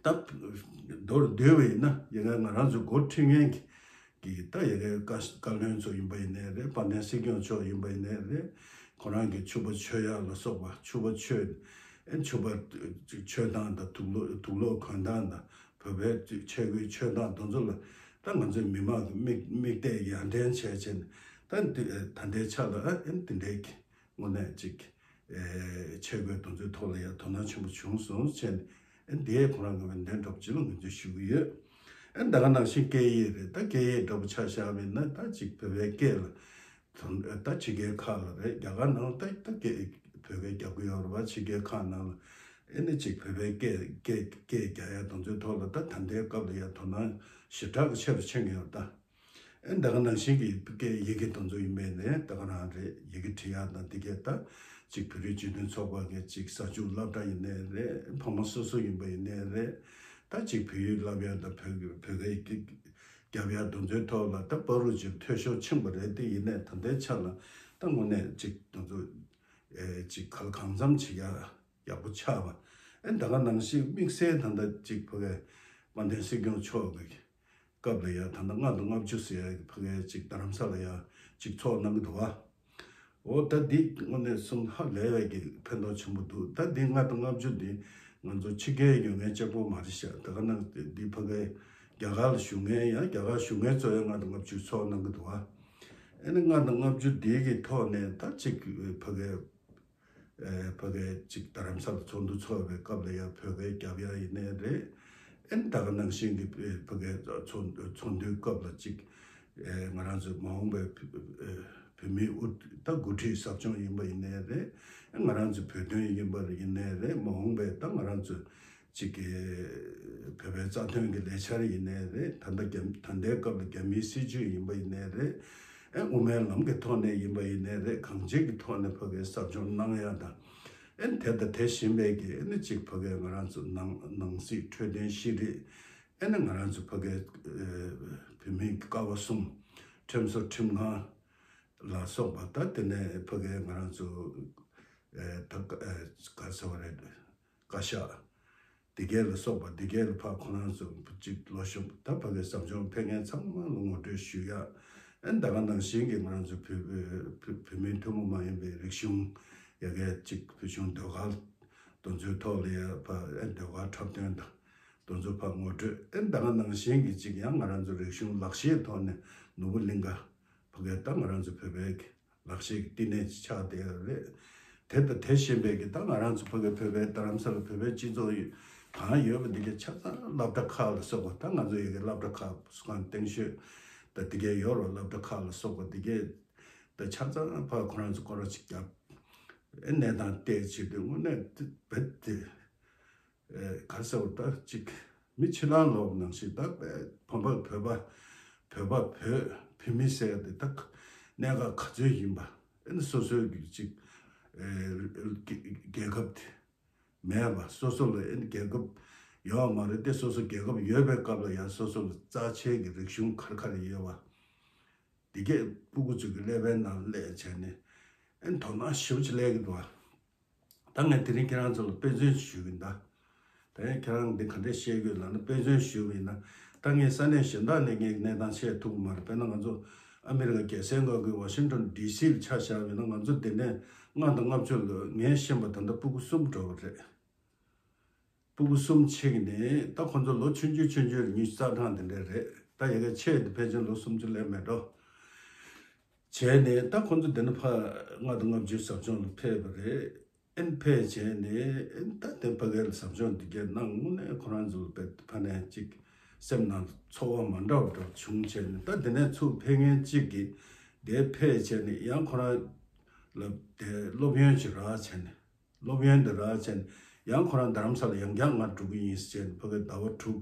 ད་མདོར་བསྡུས་པ་ཡིན་ན་ཡིན་ན་ང་རང་ཚོ་འགོ་ཁྲིད་མཁན་གྱི་གི་ད་ཡ་གི་བཀའ་བཀའ་བློན་ཚོ་ཡིན་པ་ཡིན་ནའི་རེད། དཔལ་ལྡན་སྲིད་སྐྱོང་མཆོག་ཡིན་པ་ཡིན་ནའི་རེད། ཁོ་རང་གི་ཕྱུ་པ་མཆོད་ཡག་ལ་སོགས་པ། ཕྱུ་པ་མཆོད་ཨེ་ཕྱུ་པ་མཆོད་སྟངས་དང་། དུག་ལོག་དུག་ལོག་གོན་སྟངས་དང་། བོད་པའི་ཆས་གོས་མཆོད་སྟངས་དེ་ཚོ་ལ་ད་ང་ཚོའི་མི་མང་གི་མིག་མིག་ལྟས་ཡར་འདྲེན་བྱས་བྱས་ནས། ད་འདི་ད་ལྟའི་ཆ་ལ་ཨེ་འདི་འདྲའི་གི་དངོས་གནས་ཅིག་ཨེ་ཆས་གོས་དེ་ཚོའི་ཐོག་ལ་ཡང་དོ་སྣང་ཆེན་པོ་བྱུང་སོང་ཟེར་ནས། ཨེ་འདི་ཡང་ཁོ་རང་གི་ཡོན་ཏན་འདྲ་པོ་ཅིག་ལ་ངོས་འཛིན་ཞུ་གི་ཡོད། ཨེ་ད་ག་ནང་བཞིན་སྐད་ཡིག་རེད། ད་སྐད་ཡིག་འདྲ་པོ་ཆ་བཞག་པ་ཡིན་ན་ད་ཅིག་བོད་པའི་སྐད་ལ་དོ་ད་ཕྱི་རྒྱལ་ཁག་ལ་རེད། རྒྱ་གར་ནང་ད་ད་སྐད་བོད་སྐད་རྒྱག་གི་ཡོད་རེད་པ། ཕྱི་རྒྱལ་ཁག་ནང་ལ་ཨེ་ནི་ཅིག་བོད་པའི་སྐད་སྐད་སྐད་རྒྱག་ཡག་དེ་ཚོའི་ཐོག་ལ་ད་ད་ལྟའི་སྐབས་ལ་ཡང་དོ་སྣང་ཞེ་དྲག་གི་ཆེ་རུ་ཕྱིན་གྱི་ཡོད་ད། ཨེ་ད་ག་ནང་བཞིན་གྱི་སྐད་ཡི་གེ་དེ་ཚོ་ཡིན་པས་ནས་ད་ག་རང་རེད། ཡི་གེ་འབྲི་ཡག་དང་འདི་གས། ད་ཅིག་བོད་རིགས་སྤྱི་མཐུན་ཚོགས་པ་གི་ཅིག་གསར་འཇུག་སློབ་གྲྭ་ཡིན་ནའི་རེད། ཕ་མ་སོ་སོ་ཡིན་པ་ཡིན་ནའི་རེད། ད་ཅིག་བོད་ཡིག་བསླབ་ཡག་དང་བོད་བོད་སྐད་ཀྱི་རྒྱབ་ཡག་དེ་ཚོའི་ཐོག་ལ་ད་བར་དུ་ཅིག་འཐུས་ཤོར་ཕྱིན་པ་རེད། དེ་ཡིན་ནའི་ད་ལྟའི་ཆ་ལ་ད་དངོས་གནས་ཅིག་དེ་ཚོ་ཨེ་ཅིག་ག་ལ་གང་འཚམ་བྱེད་ཡག་ཡག་པོ་ཆགས་པ། ཨེ་ད་ག་ནང་བཞིན་དམིགས་བསལ་ད་ལྟ་ཅིག་ཕ་གའི་དཔལ་ལྡན་སྲིད་སྐྱོང་མཆོག་གི་སྐབས་ལ་ཡང་ད་ལྟ་ལྔ་དང་ལྔ་བཅུ་ཟེར་ཡག་གི་ཕ་གའི་ཅིག་རྡ་རམ་ས་ལ་ཡང་ཅིག་ཚོགས་གནང་གི་འདུག་བ། འོ་ད་འདི་དངོས་གནས་གསུང་ཧ་ལས་པའི་གི་ཕན་ཐོགས་ཆེན་པོ་འདུག་ད་འདི་ལྔ་དང་ལྔ་བཅུ་འདི་ང་ཚོ་ཕྱི་རྒྱལ་ཡོད་མཁན་གཅིག་པོ་མ་རེད་ཤག་ད་ག་ནང་འདི་ཕ་གའི་རྒྱ་གར་ལ་བཞུགས་མཁན་ཡང་རྒྱ་གར་བཞུགས་མཁན་ཚོ་ཡང་ལྔ་དང་ལྔ་བཅུ་ཚོགས་གནང་གི་འདུག་བ། ཨེ་ནི་ལྔ་དང་ལྔ་བཅུ་འདི་གི་ཐོག་ནས་ད་ཅིག་ཕ་གའི་ཨེ་ཕ་གའི་ཅིག་རྡ་རམ་ས་ལ་ཚོགས་འདུ་ཚོགས་པའི་སྐབས་ལ་ཡང་བོད་སྐད་རྒྱབ་ཡག་ཡིན་ནའི་རེད། ཨེ་ད་ག་ནང་བཞིན་གྱི་ཕ་གའི་ཚོགས་ཚོགས་འདུའི་སྐབས་ལ་ཅིག་ཨེ་ང་རང་ཚོའི་མ་འོངས་པའི་བོད་མིའི་དབུ་ད་འགོ་ཁྲིད་ཟབ་སྦྱོང་ཡིན་པ་ཡིན་ནའི་རེད། ཨེ་ང་རང་ཚོའི་བོད་དོན་ཡིན་པ་ཡིན་ནའི་རེད། མ་འོངས་པའི་ད་ང་རང་ཚོའི་ཅིག་གི་བོད་པའི་རྩ་དོན་གྱི་ལས་འཆར་ཡིན་ནའི་རེད། ད་ལྟ་རྒྱ་ད་ལྟའི་སྐབས་ལ་རྒྱ་མིའི་སྲིད་བྱུས་ཡིན་པ་ཡིན་ནའི་རེད། ཨེ་དབུ་མའི་ལམ་གྱི་ཐོག་ནས་ཡིན་པ་ཡིན་ནའི་རེད། གང་ཅིའི་གི་ཐོག་ནས་ཕ་གིའི་ཟབ་སྦྱོང་གནང་ཡག་དང་། ཨེ་དེ་དང་དེ་བཞིན་པའི་གི་ཨེ་ནི་ཅིག་ཕ་གིའི་ང་རང་ཚོ་ནང་ནང་སྲིད་འཕྲོད་བསྟེན་ཤེས་རིག་ཨེ་ནི་ང་རང་ཚོ་ཕ་གིའི་ཨེ་བོད་མིའི་ཀ་བ་གསུམ། ཁྲིམས་བཟོ་ཁྲིམས་ཁང་ལ་སོགས་པ། ད་དེ་ནས་ཕ་གིའི་ང་རང་ཚོ་ཨེ་ད་ཨེ་ག་ཟེར་བ་རེད། བཀའ་ཤག་འདི་གས་ལ་སོགས་པ། འདི་གས་ལ་ཕར་ཁོ་རང་ཚོ་གཅིག་ལོ་གཞོན་ད་ཕ་གིའི་ཟབ་སྦྱོང་ཕེབས་མཁན་ཚང་མ་ལ་ངོ་སྤྲོད་ཞུ་ཡག་ཨེ་ད་ག་ནང་བཞིན་གྱི་ང་རང་ཚོ་བོད་བོད་བོད་མིའི་ཐུན་མོང་མ་ཡིན་པའི་རིག་གཞུང་ཡ་གའི་གཅིག་བོད་གཞུང་ཟློས་གར་དེ་ཚོའི་ཐོག་ལ་ཡ་ཕར་ཨེ་ཟློས་གར་འཁྲབ་སྟོན་དང་དེ་ཚོ་ཕར་ངོ་སྤྲོད། ཨེ་ད་ག་ནང་བཞིན་གྱི་གཅིག་ཡང་ང་རང་ཚོ་རིག་གཞུང་ལག་ཤེས་ཐོག་ནས་ནོར་བུ་གླིང་ག་ཕ་གིའི་ད་ང་རང་ཚོ་བོད་པའི་ལག་ཤེས་ཀྱི་བསྟི་གནས་ཅིག་ཆགས་བསྡད་ཡོད་རེད། དེ་དང་དེ་བཞིན་པའི་གི་ད་ང་རང་ཚོ་ཕ་གི་བོད་པའི་རྡ་རམ་ས་ལ་བོད་པའི་སྤྱི་ཚོགས་ཡོད་གང་ཡོད་པ་འདི་གའི་ཆ་ཚང་སློབ་གྲྭ་ཁག་ལ་སོགས་པ། ད་ང་ཚོ་ཡི་གེ་སློབ་གྲྭ་ཁག་སུ་གང་སྟེང་ཤོད་ད་འདི་གའི་ཡོད་རོགས། སློབ་གྲྭ་ཁག་ལ་སོགས་པ་འདི་གའི་ད་ཆ་ཚང་ཕ་ཁོ་རང་ཚོ་སྐོར་ར་ཅིག་བརྒྱབ། ཨེ་གནས་སྟངས་བལྟས་བྱེད་དུས་དངོས་གནས་དེ་བེད་དེ། ཨེ་ག་རེ་ཟེར་བ་ད་ཅིག་མི་ཕྱི་ནང་ལོག་ནང་བཞིན་ད་ཕམ་པ་བོད་པ་བོད་པ་བོད་བོད་མི་ཟེར་དེ་ད་གནད་འགག་ག་ཚོད་ཡིན་པ། ཨེ་ནི་སོ་སོའི་གི་ཅིག་ཨེ་རྒྱལ་ཁབ་དེ་མེད་པ། སོ་སོ་ལ་ཨེ་ནི་རྒྱལ་ཁབ་ཡོད་མ་རེད་དེ། སོ་སོ་རྒྱལ་ཁབ་ཡོད་པའི་སྐབས་ལ་ཡང་སོ་སོ་ལ་རྩ་ཆེ་གི་རིག་གཞུང་ག་རེ་ག་རེ་ཡོད་པ་འདི་གས་སྤུ་གུ་ཚོ་གི་ཀླད་པའི་ནང་སླེབས་བྱས་ནས་ཨེ་ནི་དོ་སྣང་ཞེ་པོ་ཅིག་སླེབས་ཀྱི་འདུག་བ། ད་ངས་དེ་རིང་ཁྱེད་རང་ཚོ་ལ་དཔེ་མཚོན་ཞུ་གི་ཡིན་ད། དེ་ཁྱེད་རང་འདི་ག་འདྲས་བཤད་དགོས་ལབ་ན། དཔེ་མཚོན་ཞུས་པ་ཡིན་ན། ད་ངས་ས་གནས་གཞན་དག་ནས་ངས་གནས་སྟངས་བཤད་ཐུབ་ཀྱི་མ་རེད། དཔེར་ན་ང་ཚོ་ཨ་མི་རི་ཀ་རྒྱལ་སའི་མངའ་ཁུལ་ཝ་ཤིང་ཊོན་ཌི་སི་ལ་ཆ་བཞག་པ་ཡིན་ན། ང་ཚོ་འདི་ནས་ལྔ་དང་ལྔ་བཅུ་ལོ། ངས་ཤེས་པ་ད་ལྟ་སྤུ་གུ་གསུམ་འགྲོ་གི་རེད། སྤུ་གུ་གསུམ་ཕྱེ་གི་ནས། ད་ཁོ་ཚོ་ལོ་ཆུང་ཆུང་ཆུང་ཆུང་རེད། ཉི་ཤུ་རྩ་གྲངས་དེ་འདྲས་རེད། ད་ཡ་གི་ཆེ་དེ་ཕལ་ཆེར་ལོ་སུམ་ཅུ་ལས་མེད་འགྲོ། བྱས་ནས་ད་ཁོ་ཚོ་དེ་ནས་ཕར་ལྔ་དང་ལྔ་བཅུའི་ཟབ་སྦྱོང་ལ་ཕེབས་པ་རེད། ཨེན་ཕེབས་བྱས་ནས་ཨེན་ད་དེ་ཕ་གིའི་ཟབ་སྦྱོང་འདི་གའི་ནང་དངོས་གནས་ཁོ་རང་ཚོ་ཕ་ཕ་ནས་ཅིག་སེམས་ནང་ཚོར་བ་མ་འདྲ་བ་འདྲ་བྱུང་། བྱས་ནས་ད་དེ་ནས་ཚུར་ཕེབས་མཁན་གཅིག་གིས་དེ་ཕེབས་བྱས་ནས་ཡང་ཁོ་རང་ལ་དེ་སློབ་ཡོན་ཅིག་རག་བྱས་ནས། སློབ་ཡོན་དེ་རག་བྱས་ནས་ཡང་ཁོ་རང་རྡ་རམ་ས་ལ་ཡང་བསྐྱར་ང་འགྲོ་གི་ཡིན་ཟེར་བྱས་ནས་ཕ་གིར་ཟླ་བ་དྲུག་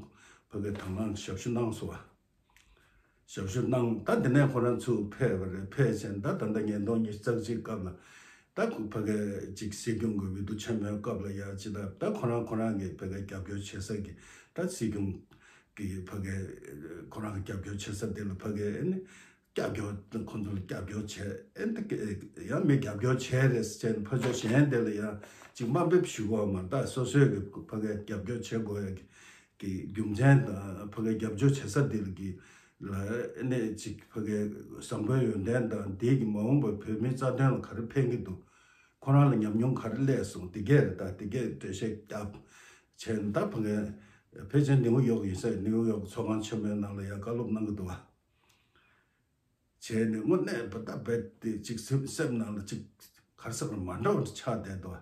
ཕ་གིར་དང་བླངས་ཞབས་ཞུ་གནང་སོང་བ། ཞབས་ཞུ་གནང་། ད་དེ་ནས་ཁོ་རང་ཚུར་ཕེབས་པ་རེད། ཕེབས་བྱས་ནས་ད་ད་ལྟ་ཉིས་སྟོང་ཉི་ཤུ་རྩ་གཅིག་སྐབས་ལ་ད་ཁོ་ཕ་གིར་ཅིག་སྲིད་སྐྱོང་གི་འོས་བསྡུ་ཆེན་མོའི་སྐབས་ལ་ཡ་ཅི་ད་ད་ཁོ་རང་ཁོ་རང་གི་ཕ་གིར་རྒྱབ་སྐྱོར་བྱེད་ས་གི་ད་སྲིད་སྐྱོང་གི་ཕ་གིར་ཁོ་རང་རྒྱབ་སྐྱོར་བྱེད་ས་དེ་ལ་ཕ་གིར་ཨེ་ནི་རྒྱབ་སྐྱོར། ཁོང་ཚོ་ལ་རྒྱབ་སྐྱོར་བྱས། ཨེ་འདི་ཡང་མི་རྒྱབ་སྐྱོར་བྱས་རེད་ཟེར་ནས་ཕར་ཕྱོགས་གཞན་དེ་ལ་ཡང་ཅིག་དམའ་འབེབས་ཞུ་དགོས་པ་མ་གཏོགས། སོ་སོས་གི་ཕ་གིར་རྒྱབ་སྐྱོར་བྱེད་དགོས་ཡ་གི་རྒྱུ་མཚན་དང་ཕ་གིར་རྒྱབ་སྐྱོར་བྱེད་ས་དེ་ལ་གི་ལ་ཨེ་ནས་ཅིག་ཕ་གིར་བཟང་པོའི་ཡོན་ཏན་དང་དེ་གི་མ་འོངས་པར་བོད་མིའི་རྩ་དོན་ལ་ག་རེ་ཕན་གི་འདུག་ཁོ་རང་ལ་ཉམས་མྱོང་ག་རེ་སླེབས་སོང་། དེ་གས་རེད། ད་དེ་གས་འགྲེལ་བཤད་རྒྱབ་བྱས་ནས་ད་ཕ་གིར་ཕལ་ཆེར་ནིའུ་ཡོག་ཡིན་ས་ནིའུ་ཡོག་ཚོགས་ཁང་ཆེན་མོའི་ནང་ལ་ཡང་བཀའ་སློབ་གནང་གི་འདུག་བ། བྱས་ནས་དངོས་གནས་པ་ད་རྦད་དེ་ཅིག་སེམས་སེམས་ནང་ལ་ཅིག་ག་རེ་ཟེར་དགོས་རེད། མ་འདྲ་བ་ཆགས་བསྡད་འདུག་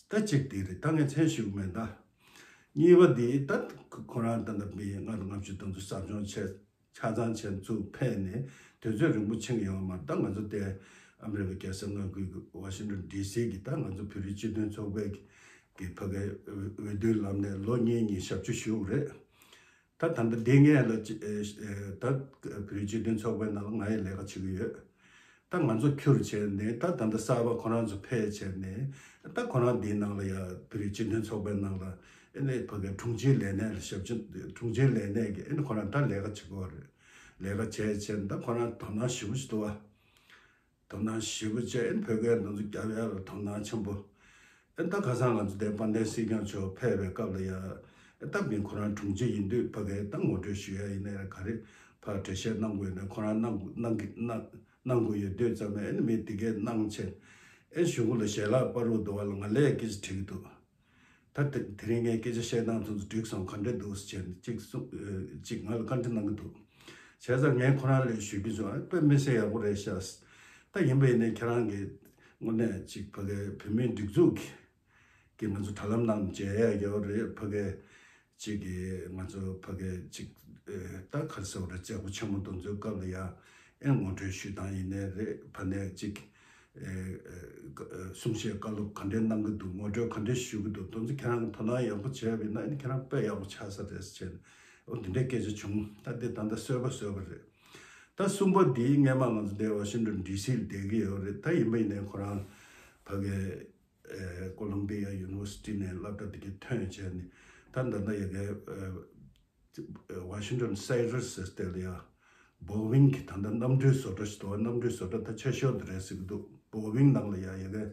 ད་གཅིག་དེ་རེད། ད་ངས་མཚན་ཞུ་གི་མེད་ད། གཉིས་པ་དེ་ད་ཁོ་རང་ད་ལྟ་མི་ལྔ་དང་ལྔ་བཅུ་དེ་ཚོ་ཟབ་སྦྱོང་བྱས། ཆ་ཚང་བྱས་ཚུར་ཕེབས་ནས་དུས་ཚོད་རིང་པོ་ཕྱིན་ཡོད་མ་རེད། ད་ང་ཚོ་དེ་ཨ་མི་རི་ཀ་རྒྱལ་ས་མངའ་ཁུལ་གྱི་ཝ་ཤིང་ཊོན་ཌི་སི་གི་ད་ང་ཚོ་བོད་རིགས་སྤྱི་མཐུན་ཚོགས་པའི་གི་ཕ་གིའི་འོས་བསྡུའི་ལམ་ནས་ལོ་གཉིས་གཉིས་ཞབས་ཞུ་ཞུ་དགོས་རེད། ད་ད་ལྟ་འདི་ངས་ལ་ཅི་ཨེ་ཨེ་ད་བོད་རིགས་སྤྱི་མཐུན་ཚོགས་པའི་ནང་ལ་ང་ཡི་ལས་ཀ་བྱེད་ཀྱི་ཡོད། ད་ང་ཚོ་ཁྱུར་བྱས་ནས་ད་ད་ལྟ་གསར་པ་ཁོ་རང་ཚོ་ཕེབས་བྱས་ནས་ད་ཁོ་རང་འདིའི་ནང་ལ་ཡ་བོད་རིགས་སྤྱི་མཐུན་ཚོགས་པའི་ནང་ལ་ཨེ་ནས་ཕ་གི་དྲུང་ཆེའི་ལས་གནས་ལ་ཞབས་ཕྱི། དྲུང་ཆེའི་ལས་གནས་ཀྱི་ཨེ་ནས་ཁོ་རང་ད་ལས་ཀ་བྱེད་ཀྱི་ཡོད་རེད། ལས་ཀ་བྱས་བྱས་ནས་ད་ཁོ་རང་དོ་སྣང་ཞེ་པོ་ཞིག་འདུག་བ། དོ་སྣང་ཞེ་པོ་བྱས། ཨེ་ནས་བོད་སྐད་ནང་ཚོ་རྒྱབ་ཡ་ལ་དོ་སྣང་ཆེན་པོ། ཨེ་ནས་ད་ཁ་སང་ང་ཚོ་དེ་དཔལ་ལྡན་སྲིད་སྐྱོང་མཆོག་ཕེབས་པའི་སྐབས་ལ་ཡ། ཨེ་ད་མི་ཁོ་རང་དྲུང་ཆེ་ཡིན་དུས་ཕ་གིར་ད་ངོ་སྤྲོད་ཞུ་ཡ་ཡིན་ནའི་ག་རེ་ཕར་འགྲེལ་བཤད་གནང་དགོས་ནའི་ཁོ་རང་གནང་གནང་གི་གནང་གནང་དགོས་ཡོད་དུས་ཙམ་ཨེ་ནས་མི་དེ་གས་གནང་བྱས། ཨེ་གཞུག་གུ་ལ་ཞལ་ལག་པར་རུ་འདུག་བ་ལ་ང་ལས་སྐད་ཆ་དྲི་གི་འདུག་ད་དེ་དེ་རིང་ངས་སྐད་ཆ་བཤད་སྟངས་དེ་ཚོ་འགྲིག་སོང་། ག་འདྲ་འདུག་ཟེར་ནས་གཅིག་གསུང་། ཨ། གཅིག་ང་ལ་བཀའ་འདྲི་གནང་གི་འདུག་བྱས་ཙང་ངས་ཁོ་རང་ལ་ཞུ་གི་བྱུང་། ཨ། དཔེ་མི་སྲིད་ཡག་པོ་རེད་ཤག་ད་ཡིན་པ་ཡིན་ནའི་ཁྱེད་རང་གིས་དངོས་གནས་གཅིག་ཕ་གིའི་བོད་མིའི་སྒྲིག་འཛུགས་ཀྱི་ཀྱི་ང་ཚོ་དྲ་ལམ་ནང་མཇལ་ཡ་ཡོད་རེད། ཕ་གིའི་གཅིག་གིས་ང་ཚོ་ཕ་གིའི་གཅིག་ཨེ། ད་ག་རེ་ཟེར་བ་རེད། བྱེད་སྒོ་ཆེན་མོ་དེ་ཚོའི་སྐབས་ལ་ཡ་ཨེ་ངོ་སྤྲོད་ཞུས་སྟངས་ཡིན་ནའི་རེད། ཕ་ནས་གཅིག་ཨེ་ཨེ་གསུང་བཤད་བཀའ་སློབ་ག་འདྲས་གནང་གི་འདུག་ངོ་སྤྲོད་ག་འདྲས་ཞུ་གི་འདུག་དེ་ཚོ་ཁྱེད་རང་གིས་དོ་སྣང་ཡག་པོ་བྱས་པ་ཡིན་ན་ཨེ་ཁྱེད་རང་དཔེ་ཡག་པོ་ཆགས་ས་རེད་ཟེར་བྱས་ནས། འོ་འདི་འདྲའི་སྐད་ཆ་བྱུང་། ད་འདི་ད་ལྟ་གསོལ་བ་གསོལ་བ་རེད། ད་གསུམ་པ་འདི་སྔས་མ་ང་ཚོ་འདིར་ཝ་ཤིང་ཊོན་ཌི་སི་ལ་བསྡད་ཀྱི་ཡོད་རེད། ད་ཡིན་པ་ཡིན་ནའི་ཁོ་རང་ཕ་གིའི་ཨེ་ཀོ་ལོམ་བི་ཡ་ཡུ་ནི་ཝར་སི་ཊི་ནས་སློབ་གྲྭ་དེ་གའི་ཐོན་བྱས་ནས་ད་ད་ལྟ་ཡ་གའི་ཨེ་ཝ་ཤིང་ཊོན་སེན་ཊར་ཟེར་དེ་ལ་ཡ་བོ་ཝིང་གི་ད་ལྟ་གནམ་གྲུའི་བཟོ་གྲྭ་ཞིག་འདུག་གནམ་གྲུའི་བཟོ་གྲྭ་ད་ཆེ་ཤོས་དེ་རེད་ཟེར་གྱི་འདུག་བོ་ཝིང་ནང་ལ་ཡ་ཡ་གའི་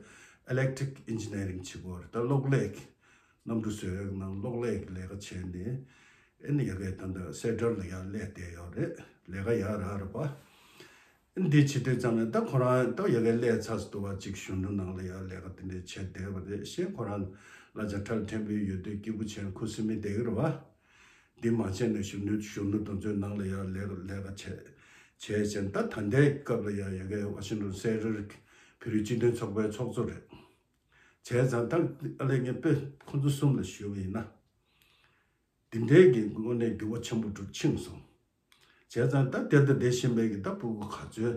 ཨི་ལེག་ཊི་རིག་ཨིན་ཇི་ནི་ཡ་རིང་བྱེད་དགོས་རེད། ད་གློག་ཀླད་ཀྱི་གནམ་གྲུ་བཟོ་ཡག་ནང་གློག་ཀླད་ཀྱི་ལས་ཀ་བྱས་ནས་ཨེ་ནི་ཡ་གའི་ད་ལྟ་སེན་ཊར་ལ་ཡར་སླེབས་བསྡད་ཡོད་རེད། ལས་ཀ་ཡག་རག་རེད་པ། ཨེ་འདི་བྱེད་དུས་ཙམ་ནས་ད་ཁོ་རང་ད་ཡ་གའི་སླེབས་ཚར་སོང་འདུག་བ། ཅིག་གཞོན་ནུ་ནང་ལ་ཡར་ལས་ཀ་དེ་འདྲས་བྱས་བསྡད་པ་རེད། ཤེས་ཁོ་རང་གླ་ཆ་ཁྲལ་ཕྲན་བུ་ཡོད་དུས་སྐྱིད་པོ་བྱས་ཁུ་སིམ་མེར་བསྡད་ཀྱི་རེད་པ། འདི་མ་བྱས་ནས་གཞོན་ནུ་གཞོན་ནུ་དེ་ཚོའི་ནང་ལ་ཡར་ལས་ལས་ཀ་བྱས་བྱས་བྱས་ད་ད་ལྟའི་སྐབས་ལ་ཡ་ཡ་གའི་ཝ་ཤིང་ཊོན་སེན་ཊར་བོད་རིགས་སྤྱི་མཐུན་ཚོགས་པའི་ཚོགས་གཙོ་རེད། བྱས་ཙང་ད་ཨ་ལས་ངས་དཔེ་ཁོ་ཚོ་གསུམ་ལ་ཞུས་པ་ཡིན་ན། འདི་འདྲའི་གི་དངོས་གནས་འགྱུར་བ་ཆེན་པོ་འགྲོ་ཕྱིན་སོང་། བྱས་ཙང་ད་དེ་ལྟ་བསྡད་བཞིན་པའི་གི་ད་སྤུ་གུ་ག་ཚོད་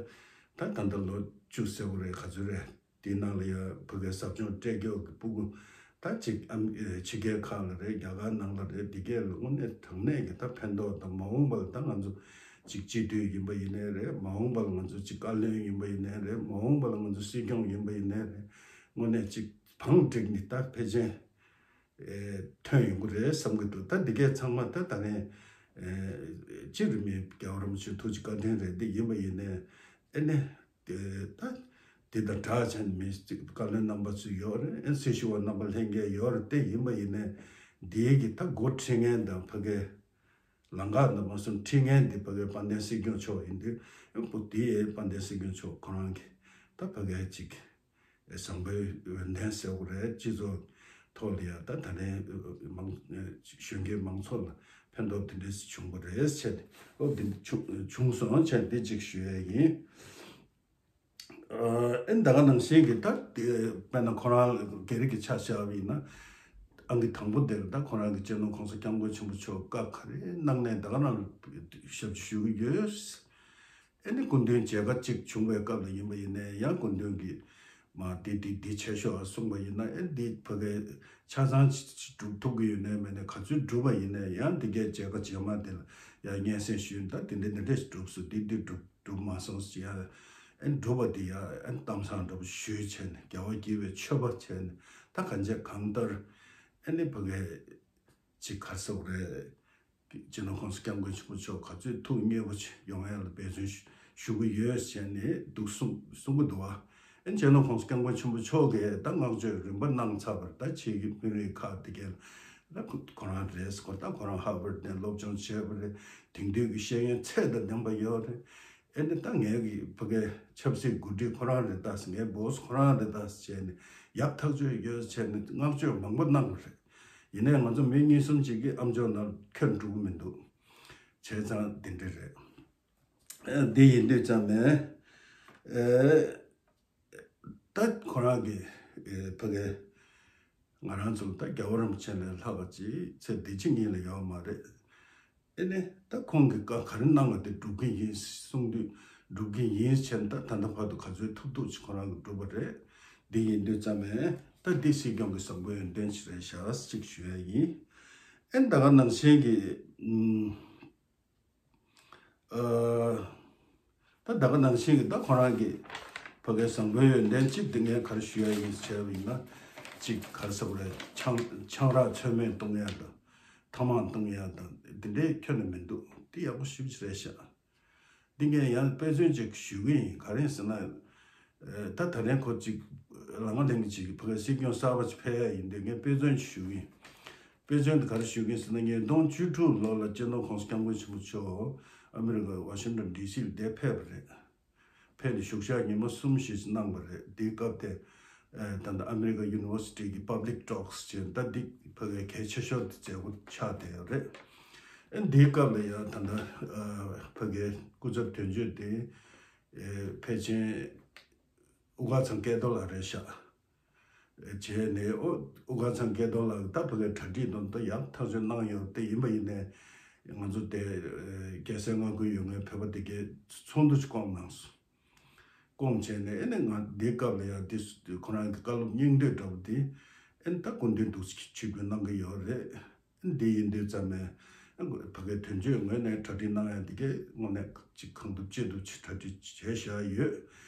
ད་ད་ལྟ་ལོ་བཅུ་ཟེར་བ་རེད། ག་ཚོད་རེད། དེའི་ནང་ལ་ཡ་ཕ་གིའི་ཟབ་སྦྱོང་སྤྲད་རྒྱུ་གི་སྤུ་གུ་ད་ཅིག་ཨ་ཕྱི་རྒྱལ་ཁག་ལ་རེད། རྒྱ་གར་ནང་ལ་རེད། འདི་གས་ལ་དངོས་གནས་དྲང་གནས་ཀྱི་ད་ཕན་ཐོགས་དང་། མ་འོངས་པ་ལ་ད་ང་ཚོ་ཅིག་སྤྱི་འཐུས་ཡིན་པ་ཡིན་ནའི་རེད། མ་འོངས་པ་ལ་ང་ཚོ་ཅིག་བཀའ་བློན་ཡིན་པ་ཡིན་ནའི་རེད། མ་འོངས་པ་ལ་ང་ཚོ་སྲིད་སྐྱོང་ཡིན་པ་ཡིན་ནའི་རེད། དངོས་གནས་ཅིག་བང་བསྒྲིགས་ནས་ད་ཕལ་ཆེར། ཨེ་ཐོན་ཡོང་གི་རེད་བསམ་གྱི་འདུག་ད་འདི་གས་ཚང་མ་ད་ད་ནས་ཨེ་སྤྱིར་མི་རྒྱལ་བ་རིན་པོ་ཆེ་ཐུགས་རྗེ་བཀའ་དྲིན་རེད། འདི་ཡིན་པ་ཡིན་ནའི་ཨེ་ནས་ཨེ་ད་འདི་དང་སྦྲགས་བྱས་ནས་མི་བཀའ་བློན་རྣམ་པ་ཚོ་ཡོད་རེད། ཨེ་སྲི་ཞུ་བ་རྣམ་པ་ལྷན་རྒྱས་ཡོད་རེད། དེ་ཡིན་པ་ཡིན་ནའི་ འདིའི་གི་ད་འགོ་ཁྲིད་མཁན་དང་ཕ་གི་ལམ་ཁ་འདི་མ་སོང་ཁྲིད་མཁན་འདི་ཕ་གི་དཔལ་ལྡན་སྲིད་སྐྱོང་མཆོག་ཡིན་དུས་ཨེ་པོ་དེ་དཔལ་ལྡན་སྲིད་སྐྱོང་མཆོག་ཁོ་རང་གི་ད་ཕ་གི་ཅིག་བཟང་པོའི་འོས་འདེམས་ཟེར་བ་རེད། སྤྱི་ཚོགས་ཐོག་ལ་ཡང་ད་ད་ལན་མང་གཞོན་སྐྱེས་མང་ཚོགས་ལ་ཕན་ཐོགས་དེ་འདྲས་བྱུང་བ་རེད་བྱས་ཏེ་ཨོ་དེ་འདྲ་བྱུང་བྱུང་སོང་བྱས་ཏེ་ཅིག་ཞུ་ཡས་ཡིན། ཨ་ཨེ་ད་ག་ནང་བཞིན་གྱི་ད་དེ་དཔེར་ན་ཁོ་རང་སྒེར་གྱི་ཆ་བཞག་པ་ཡིན་ན་ཨང་ཀི་དང་པོ་དེར་ད་ཁོ་རང་གི་སྤྱི་ནོར་༸གོང་ས་༸སྐྱབས་མགོན་ཆེན་པོ་མཆོག་བཀའ་ག་རེ་གནང་ནས་ད་ག་རང་ཞབས་ཕྱི་ཞུ་གི་ཡོད། ཨེ་ནི་སྐུ་མདུན་མཇལ་ཁ་གཅིག་བྱུང་བའི་སྐབས་ལ་ཡིན་པ་ཡིན་ནའི་ཡང་སྐུ་མདུན་གྱིས་མ་འདི་འདི་འདི་བྱས་ཤོག་གསུངས་པ་ཡིན་ན་ཨེ་འདི་ཕ་གའི་ཆ་ཚང་ཅི་ཅི་སྒྲུབ་ཐུབ་ཀྱི་ཡོད་ནའི་མེད་ནའི་ག་ཚོད་སྒྲུབ་པ་ཡིན་ནའི་ཡང་འདི་གའི་མཇལ་ཁ་རྗེས་མ་དེ་ལ་ཡང་སྙན་སེང་ཞུས་ད་འདི་འདི་འདི་འདྲས་སྒྲུབ་སོང་འདི་འདི་སྒྲུབ་སྒྲུབ་མ་སོང་ཟེར་ཡ་ཨེ་སྒྲུབ་པ་འདི་ཡ་ཨེ་གཏམ་བཟང་འདྲ་པོ་ཞུས་བྱས་ནས་རྒྱལ་བ་དགྱེས་པའི་མཆོད་པ་བྱས་ནས་ད་གང་བྱས་གང་ལྟར་ཨེ་ནི་ཕ་གའི་ཅིག་ག་རེ་ཟེར་དགོས་རེད། སྤྱི་ནོར་༸གོང་ས་༸སྐྱབས་མགོན་ཆེན་པོ་མཆོག་ག་ཚོད་ཐུགས་མཉེས་པོ་ཡོང་ཡ་ལ་འབད་བརྩོན་ཞུ་གི་ཡོད་ཟེར་ནས་འདུག་གསུང་གསུང་གི་འདུག་བ། ཨེ་སྤྱི་ནོར་༸གོང་ས་༸སྐྱབས་མགོན་ཆེན་པོ་མཆོག་གིས་ད་བསྔགས་བརྗོད་རིམ་པ་གནང་ཚར་བ་རེད། ད་ཕྱིའི་དཔོན་རིགས་ཁག་དེ་གས་ལ་ཁོ་རང་རེད་ཟེར་གོ་ད་ཁོ་རང་ཧར་ཝར་ནས་སློབ་སྦྱོང་བྱས་པ་རེད། དེང་དུས་ཀྱི་ཤེས་ཡོན་ཚད་དང་ལྡན་པ་ཡོད་རེད། ཨེ་ནི་ད་ངའི་གི་ཕ་གའི་ཆབ་སྲིད་འགོ་ཁྲིད་ཁོ་རང་རེད་ད་ཟེར་ངའི་སྦོ་སི་ཁོ་རང་རེད་ད་ཟེར་བྱས་ནས་ཡག་ཐག་ཆོད་ཡོད་ཟེར་བྱས་ནས་བསྔགས་བརྗོད་མང་པོ་གནང་བ་རེད། ཡིན་ནའི་ང་ཚོ་མི་གཉིས་གསུམ་ཅིག་གི་ཨམ་ཅོག་ནང་འཁྱེར་འགྲོ་གི་མི་འདུག་བྱས་ཙང་འདི་འདྲ་རེད། ཨེ་འདི་ཡིན་དུས་ཙམ་ནས་ཨེ་ད་ཁོ་རང་གི་ཨེ་ཕ་གའི་ང་རང་ཚོ་ད་རྒྱལ་བ་རིན་པོ་ཆེ་ལས་ལྷག་པ་ཅིག་ཚེ་འདི་ཕྱི་གཉིས་ལ་ཡོད་མ་རེད། ཨེ་ནི་ད་ཁོང་གིས་བཀའ་ག་རེ་གནང་བ་དེ་སྒྲུབ་ཀྱི་ཡིན་གསུངས་དུས་སྒྲུབ་ཀྱི་ཡིན་ཟེར་ད་ད་ལྟ་བར་དུ་ག་ཚོད་ཐུབ་ཐུབ་ཅིག་ཁོ་རང་གིས་བསྒྲུབས་པ་རེད། འདི་ཡིན་དུས་ཙམ་ནས་ད་འདི་སྲིད་སྐྱོང་གི་བཟང་པོའི་ཡོན་ཏན་ཞིག་རེད་ཤག་ཅིག་ཞུ་ཡ་ཡིན། ཨེ་ད་ག་ནང་བཞིན་གྱི་ཨ་ད་ད་ག་ནང་བཞིན་གྱི་ད་ཁོ་རང་གི་ཕ་གའི་བཟང་པོའི་ཡོན་ཏན་གཅིག་དེ་ངས་ག་རེ་ཞུ་ཡ་ཡིན་ཟེར་བ་ཡིན་ན་གཅིག་ག་རེ་ཟེར་དགོས་རེད། ཆང་ཆང་རག་ཚོད་མེད་གཏོང་ཡ་དང་ཐ་མག་གཏོང་ཡ་དང་འདི་འདྲའི་ཁྱོན་ནས་མི་འདུག་འདི་ཡག་པོ་ཞེ་པོ་ཅིག་རེད་ཤག་འདི་ངས་ཡང་དཔེ་མཚོན་ཅིག་ཞུ་གི་ཡིན། ག་རེ་ཟེར་ན། ཨེ་ད་ད་རིང་ཁོ་ཅིག་ལམ་ལྷན་ཅིག་ཕ་གི་སྲིད་སྐྱོང་གསར་པ་ཅིག་ཕེབས་ཡ་ཡིན་དུས་ངས་དཔེ་མཚོན་ཅིག་ཞུ་གི་ཡིན། དཔེ་མཚོན་དེ་ག་རེ་ཞུ་གི་ཡིན་ཟེར་ན་ཉིས་སྟོང་བཅུ་དྲུག་ལོ་ལ་སྤྱི་ནོར་༸གོང་ས་༸སྐྱབས་མགོན་ཆེན་པོ་མཆོག་ཨ་མི་རི་ཀ་ཝ་ཤིང་ཊོན་ཌི་སི་ལ་འདིར་ཕེབས་པ་རེད། ཕེབས་ནས་བཞུགས་ཞག་ཉི་མ་གསུམ་བཞི་ཅིག་གནང་བ་རེད། འདིའི་སྐབས་དེ་ཨེ་ད་ལྟ་ཨ་མི་རི་ཀ་ཡུ་ནི་ཝར་སི་ཊི་གི་པབ་ལིག་ཊོག་སི་ཅེས་ད་འདི་ཕ་གིའི་གལ་ཆེ་ཤོས་དེ་མཛད་སྒོ་ཆགས་བསྡད་ཡོད་རེད། ཨེ་འདིའི་སྐབས་ལ་ཡང་ད་ལྟ་ཨ་ཕ་གིའི་སྐུ་ཚབ་དོན་གཅོད་དེ་ཨེ་ཕལ་ཆེར་དབུ་དཀར་ཚང་སྐལ་རྡོར་ལགས་རེད་ཤག་བྱས་ནས་ཨོ་དབུ་དཀར་ཚང་སྐལ་རྡོར་ལགས་ད་ཕ་གིའི་གྲ་སྒྲིག་དང་ད་ཡག་ཐག་ཆོད་གནང་ཡོད་དེ་ཡིན་པ་ཡིན་ནའི་ང་ཚོ་དེ་རྒྱལ་སའི་མངའ་ཁུལ་ཡོད་མཁན་བོད་པ་དེ་གའི་ཚོགས་འདུ་ཅིག་བསྐོངས་གནང་སོང་། བསྐོངས་བྱས་ནས་ཨེ་ནས་ང་འདི་སྐབས་ལ་ཡང་འདི་ཁོ་རང་གི་བཀའ་སློབ་སྙིང་བསྡུས་འདྲ་པོ་འདི་ཨེ་ནས་ད་སྐུ་མདུན་འདུག་ཆིབས་བསྒྱུར་གནང་གི་ཡོད་རེད། འདི་ཡིན་དུས་ཙམ་ནས་ཕ་གིའི་དོན་གཅོད་ངོས་ནས་གྲ་སྒྲིག་གནང་ཡ་འདི་གའི་དངོས་གནས་ཅིག་གང་ཐུབ་ཅི་ཐུབ་ཅིག་གྲ་སྒྲིག་བྱས་བཞག་ཡོད།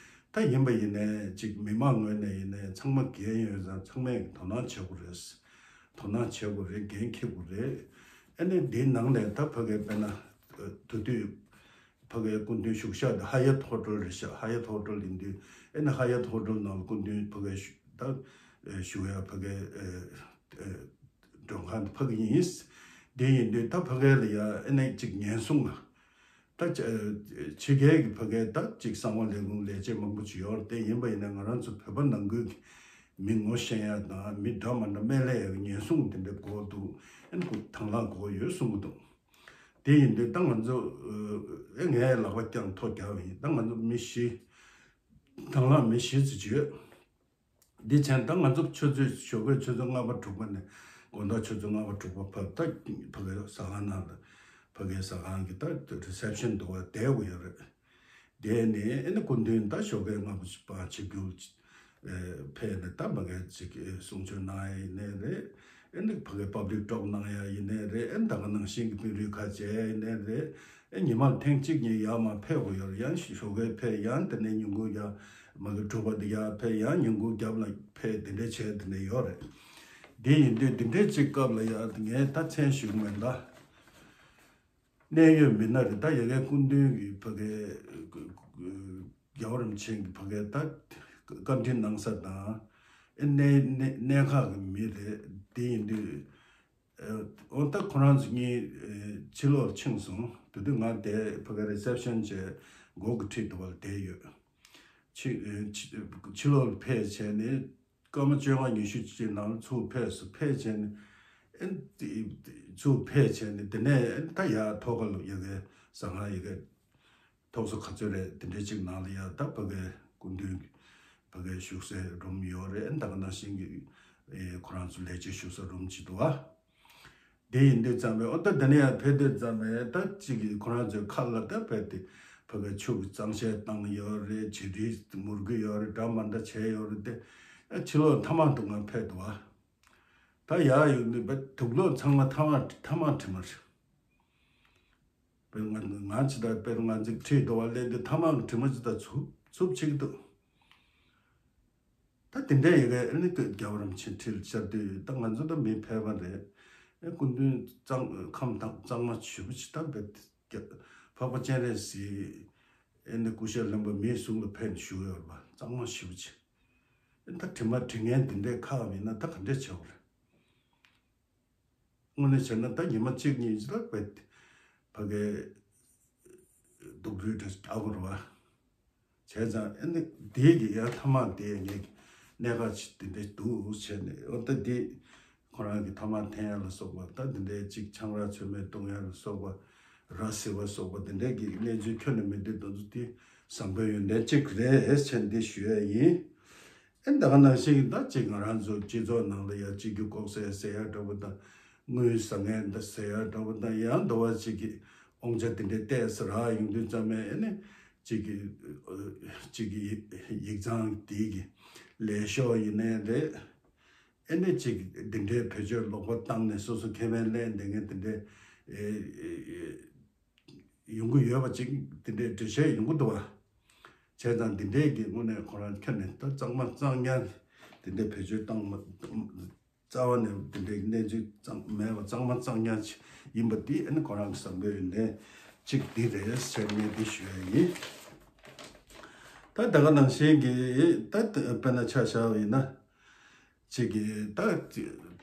ད་ཡིན་པ་ཡིན་ནས་ཅིག་མི་མང་ངོས་ནས་ཡིན་ནས་ཚང་མ་འགན་ཡོད་ཙང་ཚང་མས་དོ་སྣང་བྱེད་དགོས་རེད། དོ་སྣང་བྱེད་དགོས་རེད། འགན་འཁྱེར་དགོས་རེད། ཨེ་ནས་འདིའི་ནང་ནས་ད་ཕ་གིའི་དཔེར་ན་དུས་དུས་ཕ་གིའི་སྐུ་མདུན་བཞུགས་ཤག་དེ་ཧ་ཡ་ཐོ་ཊལ་རེད་ཤག་ཧ་ཡ་ཐོ་ཊལ་ཡིན་དུས་ཨེ་ནས་ཧ་ཡ་ཐོ་ཊལ་ནང་སྐུ་མདུན་ཕ་གིའི་ད་བཞུགས་ཡ་ཕ་གིའི་མགྲོན་ཁང་དེ་ཕ་གི་ཡིན། དེ་ཡིན་དུས་ད་ཕ་གི་ལ་ཡ་ཨེ་ནས་ཅིག་ཉེན་སྲུང་ལ་ད་ཕྱི་རྒྱལ་གྱི་ཕ་གི་ད་ཅིག་གསང་བ་ལས་ཁུངས་ལས་བྱེད་མང་པོ་ཅིག་ཡོད་རེད། དེ་ཡིན་པ་ཡིན་ན་ང་རང་ཚོ་བོད་པ་ནང་ཁུལ་གྱི་མི་ངོ་ཤེས་ཡ་དང་མི་འདྲ་མ་འདྲ་སྨན་ལས་ཡ་གི་ཉེན་སྲུང་དེ་འདྲ་དགོས་འདུག་ཨེ་ནས་ཁོ་དང་བླངས་དགོས་ཡོད་གསུང་གི་འདུག་དེ་ཡིན་དུས་ད་ང་ཚོ་ཨེ་ངའི་ལག་པ་བརྐྱངས་ཐོ་རྒྱག་པ་ཡིན། ད་ང་ཚོ་མི་བཞི་དང་བླངས་མི་བཞི་ཙམ་ཅིག་ཡོད། འདི་བྱས་ད་ང་ཚོ་ཆུ་ཚོད་ཞོགས་པའི་ཆུ་ཚོད་ལྔ་པ་དྲུག་པ་ནས་དགོང་དག་ཆུ་ཚོད་ལྔ་པ་དྲུག་པ་བར་ད་ཕ་གིའི་ཟ་ཁང་ནང་ལ་ཕ་གིའི་ཟ་ཁང་གི་ད་རི་སེབ་ཤན་འདུག་པ་བསྡད་དགོས་ཡོད་རེད། བསྡད་ནས་ཨེ་ནི་སྐུ་མདུན་ད་ཞོགས་ཀའི་ལྔ་པ་ཕར་ཆིབས་བསྒྱུར་ཕེབས་ནས་ད་ཕ་གིའི་ཅིག་གསུང་ཆོས་གནང་ཡ་ཡིན་ནའི་རེད། ཨེ་ནི་ཕ་གིའི་པབ་ལིག་ཊོག་གནང་ཡ་ཡིན་ནའི་རེད། ཨེ་ནི་ད་ག་ནང་བཞིན་གྱི་དཔོན་རིགས་ཁག་མཇལ་ཡ་ཡིན་ནའི་རེད། ཨེ་ཉི་མར་ཐེངས་གཅིག་གཉིས་ཡར་མར་ཕེབས་དགོས་ཡོད་རེད། ཡང་ཞོགས་ཀས་ཕེབས་ཡང་དེ་ནས་ཉིན་གུང་ཡར་མ་གི་དྲོ་པ་དེ་ཡར་ཕེབས་ཡང་ཉིན་གུང་རྒྱབ་ལ་ཕེབས་དེ་འདྲས་བྱས་དེ་འདྲས་ཡོད་རེད། དེ་ཡིན་དུས་དེ་འདྲས་གཅིག་སྐབས་ལ་ཡང་ངས་ད་མཚན་ཞུ་གི་མེད་ད། གནད་ཡོད་མི་སྣ་རེད་ད། ཡ་གའི་སྐུ་མདུན་གྱི་ཕ་གའི་རྒྱལ་བ་རིན་པོ་ཆེ་གི་ཕ་གའི་ད་བཀའ་འདྲི་གནང་ས་དང་ཨེ་གནད་གནད་གནད་འགག་གི་མི་རེད། དེ་ཡིན་དུས། ཨ་ འོ་ད་ཁོ་རང་ཚོ་གཉིས་ཕྱི་ལོགས་ཕྱིན་སོང་། དེ་དུས་ང་དེ་ཕ་གི་རི་སེབ་ཤན་བྱས་སྒོ་གི་འཁྲིས་དུ་བ་ལ་བསྡད་ཡོད། ཕྱི་ཕྱི་ཕྱི་ལོགས་ལ་ཕེབས་བྱས་ནས་སྐར་མ་བཅོ་ལྔ་ཉི་ཤུ་ཅིག་ནང་ལ་ཚུར་ཕེབས་སོང་། ཕེབས་བྱས་ནས་ཨེ་ཚུར་ཕེབས་བྱས་ནས་དེ་ནས་ཨེ་ད་ཡར་ཐོག་ཁ་ལ་ཡ་གི་ཟ་ཁང་ཡ་གི་ཐོག་སོ་ག་ཚོད་རེད། དེ་འདྲའི་ཅིག་ནང་ལ་ཡ་ད་ཕ་གི་སྐུ་མདུན་གྱི་ཕ་གི་བཞུགས་སའི་རུམ་ཡོད་རེད། ད་ག་ནང་བཞིན་གྱི་ཨེ་ཁོ་རང་ཚོ་ལས་བྱེད་བཞུགས་ས་རུམ་ཅིག་འདུག་ཨ། དེ་ཡིན་དུས་ཙམ་པས་ཨོ་ད་དེ་ནས་ཡར་ཕེབས་དུས་ཙམ་པས་ད་ཅིག་གི་ཁོ་རང་ཚོའི་ཁ་ལ་ད་ཕེབས་ཏེ་ཕ་གི་ཆུ་གི་གཙང་བཤད་བཏང་ཡོད་རེད། བྱི་རིལ་མུར་གི་ཡོད་རེད། འདྲ་མ་འདྲ་བྱས་ཡོད་རེད་དེ། ཨ་ཕྱི་ལོགས་མཐའ་མ་དུ་ང་ཕེབས་འདུག་ཨ། ད་ཡར་ཡོང་དུས་བས་དུག་ལོག་ཚང་མ་ཐ་མག་ཐ་མག་དྲི་མ་རེད། དཔེར་ང་ང་ཅི་ལྟར་དཔེར་ང་ཚིག་ཁྲིད་དོ་བ་ལས་དེ་ཐ་མག་གི་དྲི་མ་ཅི་ལྟར་འཚུབ་འཚུབ་བྱེད་ཀྱི་འདུག་ད་དེ་འདྲ་ཡི་གེ་ཨ་ནི་ཀྱི་རྒྱལ་བ་རིན་པོ་ཆེ་ཁྲིད་བཅར་དུས་ད་ང་ཚོ་ད་མི་ཕལ་པ་རེད། ཨེ་སྐུ་མདུན་གཙང་ཁམས་དྭངས་གཙང་མ་ཞེ་པོ་ཅིག་ད་བས་འཕགས་པ་སྤྱན་རས་གཟིགས་ཨེ་ནི་སྐུ་ཞབས་ལྷན་པ་མིའི་གཟུགས་ལ་ཕེབས་ནས་བཞུགས་ཡོད་པ་གཙང་མ་ཞེ་པོ་ཅིག་ཨེ་ད་དྲི་མ་དྲི་ངན་དེ་འདྲའི་ཁག་མིན་ན་ད་ག་འདྲས་བྱེད་དགོས་རེད། དངོས་གནས་བྱས་ན་ད་ཉི་མ་གཅིག་གཉིས་ཅི་ལ་བས་ཕ་གའི་སྡུག་རུས་དེ་རྒྱག་དགོས་རེད་བ། བྱས་ཙང་ཨེ་ནི་དེའི་གི་ཡང་ཐ་མག་དེ་ངས་གནད་འགག་ཅིག་དེ་འདྲས་འདུག་བྱས་ནས་འོ་ད་དེ་ཁོ་རང་གི་ཐ་མག་འཐེན་ཡ་ལ་སོགས་པ་ད་དེ་འདྲས་ཅིག་ཆང་རག་ཚོད་མེད་བཏུང་ཡ་ལ་སོགས་པ་ར་བཟི་བ་སོགས་པ་དེ་འདྲས་ཀྱི་གནས་ཚུལ་ཁྱོན་ནས་མི་འདུག་དེ་ཚོ་དེ་བཟང་པོའི་ཡོན་ཏན་གཅིག་རེད་བྱས་ནས་འདི་ཞུ་ཡ་ཡིན། ཨེ་ད་ག་ནང་བཞིན་གྱི་ད་ཅིག་ང་རང་ཚོ་སྤྱི་ཚོགས་ནང་ལ་ཡ་གཅིག་གྱུར་ལྐོག་ཟ་ཟེར་ཡ་འདྲ་པོ་དང་དངུལ་ཟ་མཁན་ད་ཟེར་ཡ་འདྲ་པོ་དང་ཡང་འདྲ་བ་ཅིག་གི་དབང་ཆ་དེ་འདྲའི་ཏོག་ཙམ་རག་ཡོང་དུས་ཙམ་ནས་ཨེ་ནི་གཅིག་གི་གཅིག་གི་ཡིག་ཚང་དེའི་གི་ལས་ཤོག་ཡིན་ནའི་རེད། ཨེ་ནི་གཅིག་འདི་འདྲའི་བེད་སྤྱོད་ལོག་པ་བཏང་ནས་སོ་སོ་ཁེ་ཕན་ལེན་བསྡད་མཁན་དེ་འདྲའི་ཨེ་ཨེ་ཡོང་གི་ཡོད་པ་ཅིག་དེ་འདྲའི་འགྲེལ་བཤད་ཡོང་གི་འདུག་བ། བྱས་ཙང་འདི་འདྲའི་གི་དངོས་གནས་ཁོ་རང་ཁྱོན་ནས་ད་གཙང་མ་གཙང་ཉར་དེ་འདྲའི་བེད་སྤྱོད་བཏང་མ་རྩ་བ་ནས་དེ་འདྲའི་གནས་ཚུལ་གཙང་མེད་པ་གཙང་མ་གཙང་ཉར་ཅིག་ཡིན་པ་འདི་ཨ་ནི་ཁོ་རང་གི་བསམ་པའི་ཡོན་ཏན་གཅིག་འདི་རེད་ཟེར་ངས་འདི་ཞུ་ཡ་ཡིན། ད་ད་ག་ནང་བཞིན་གྱི་ད་དཔེར་ན་ཆ་བཞག་པ་ཡིན་ན། གཅིག་གིས་ད་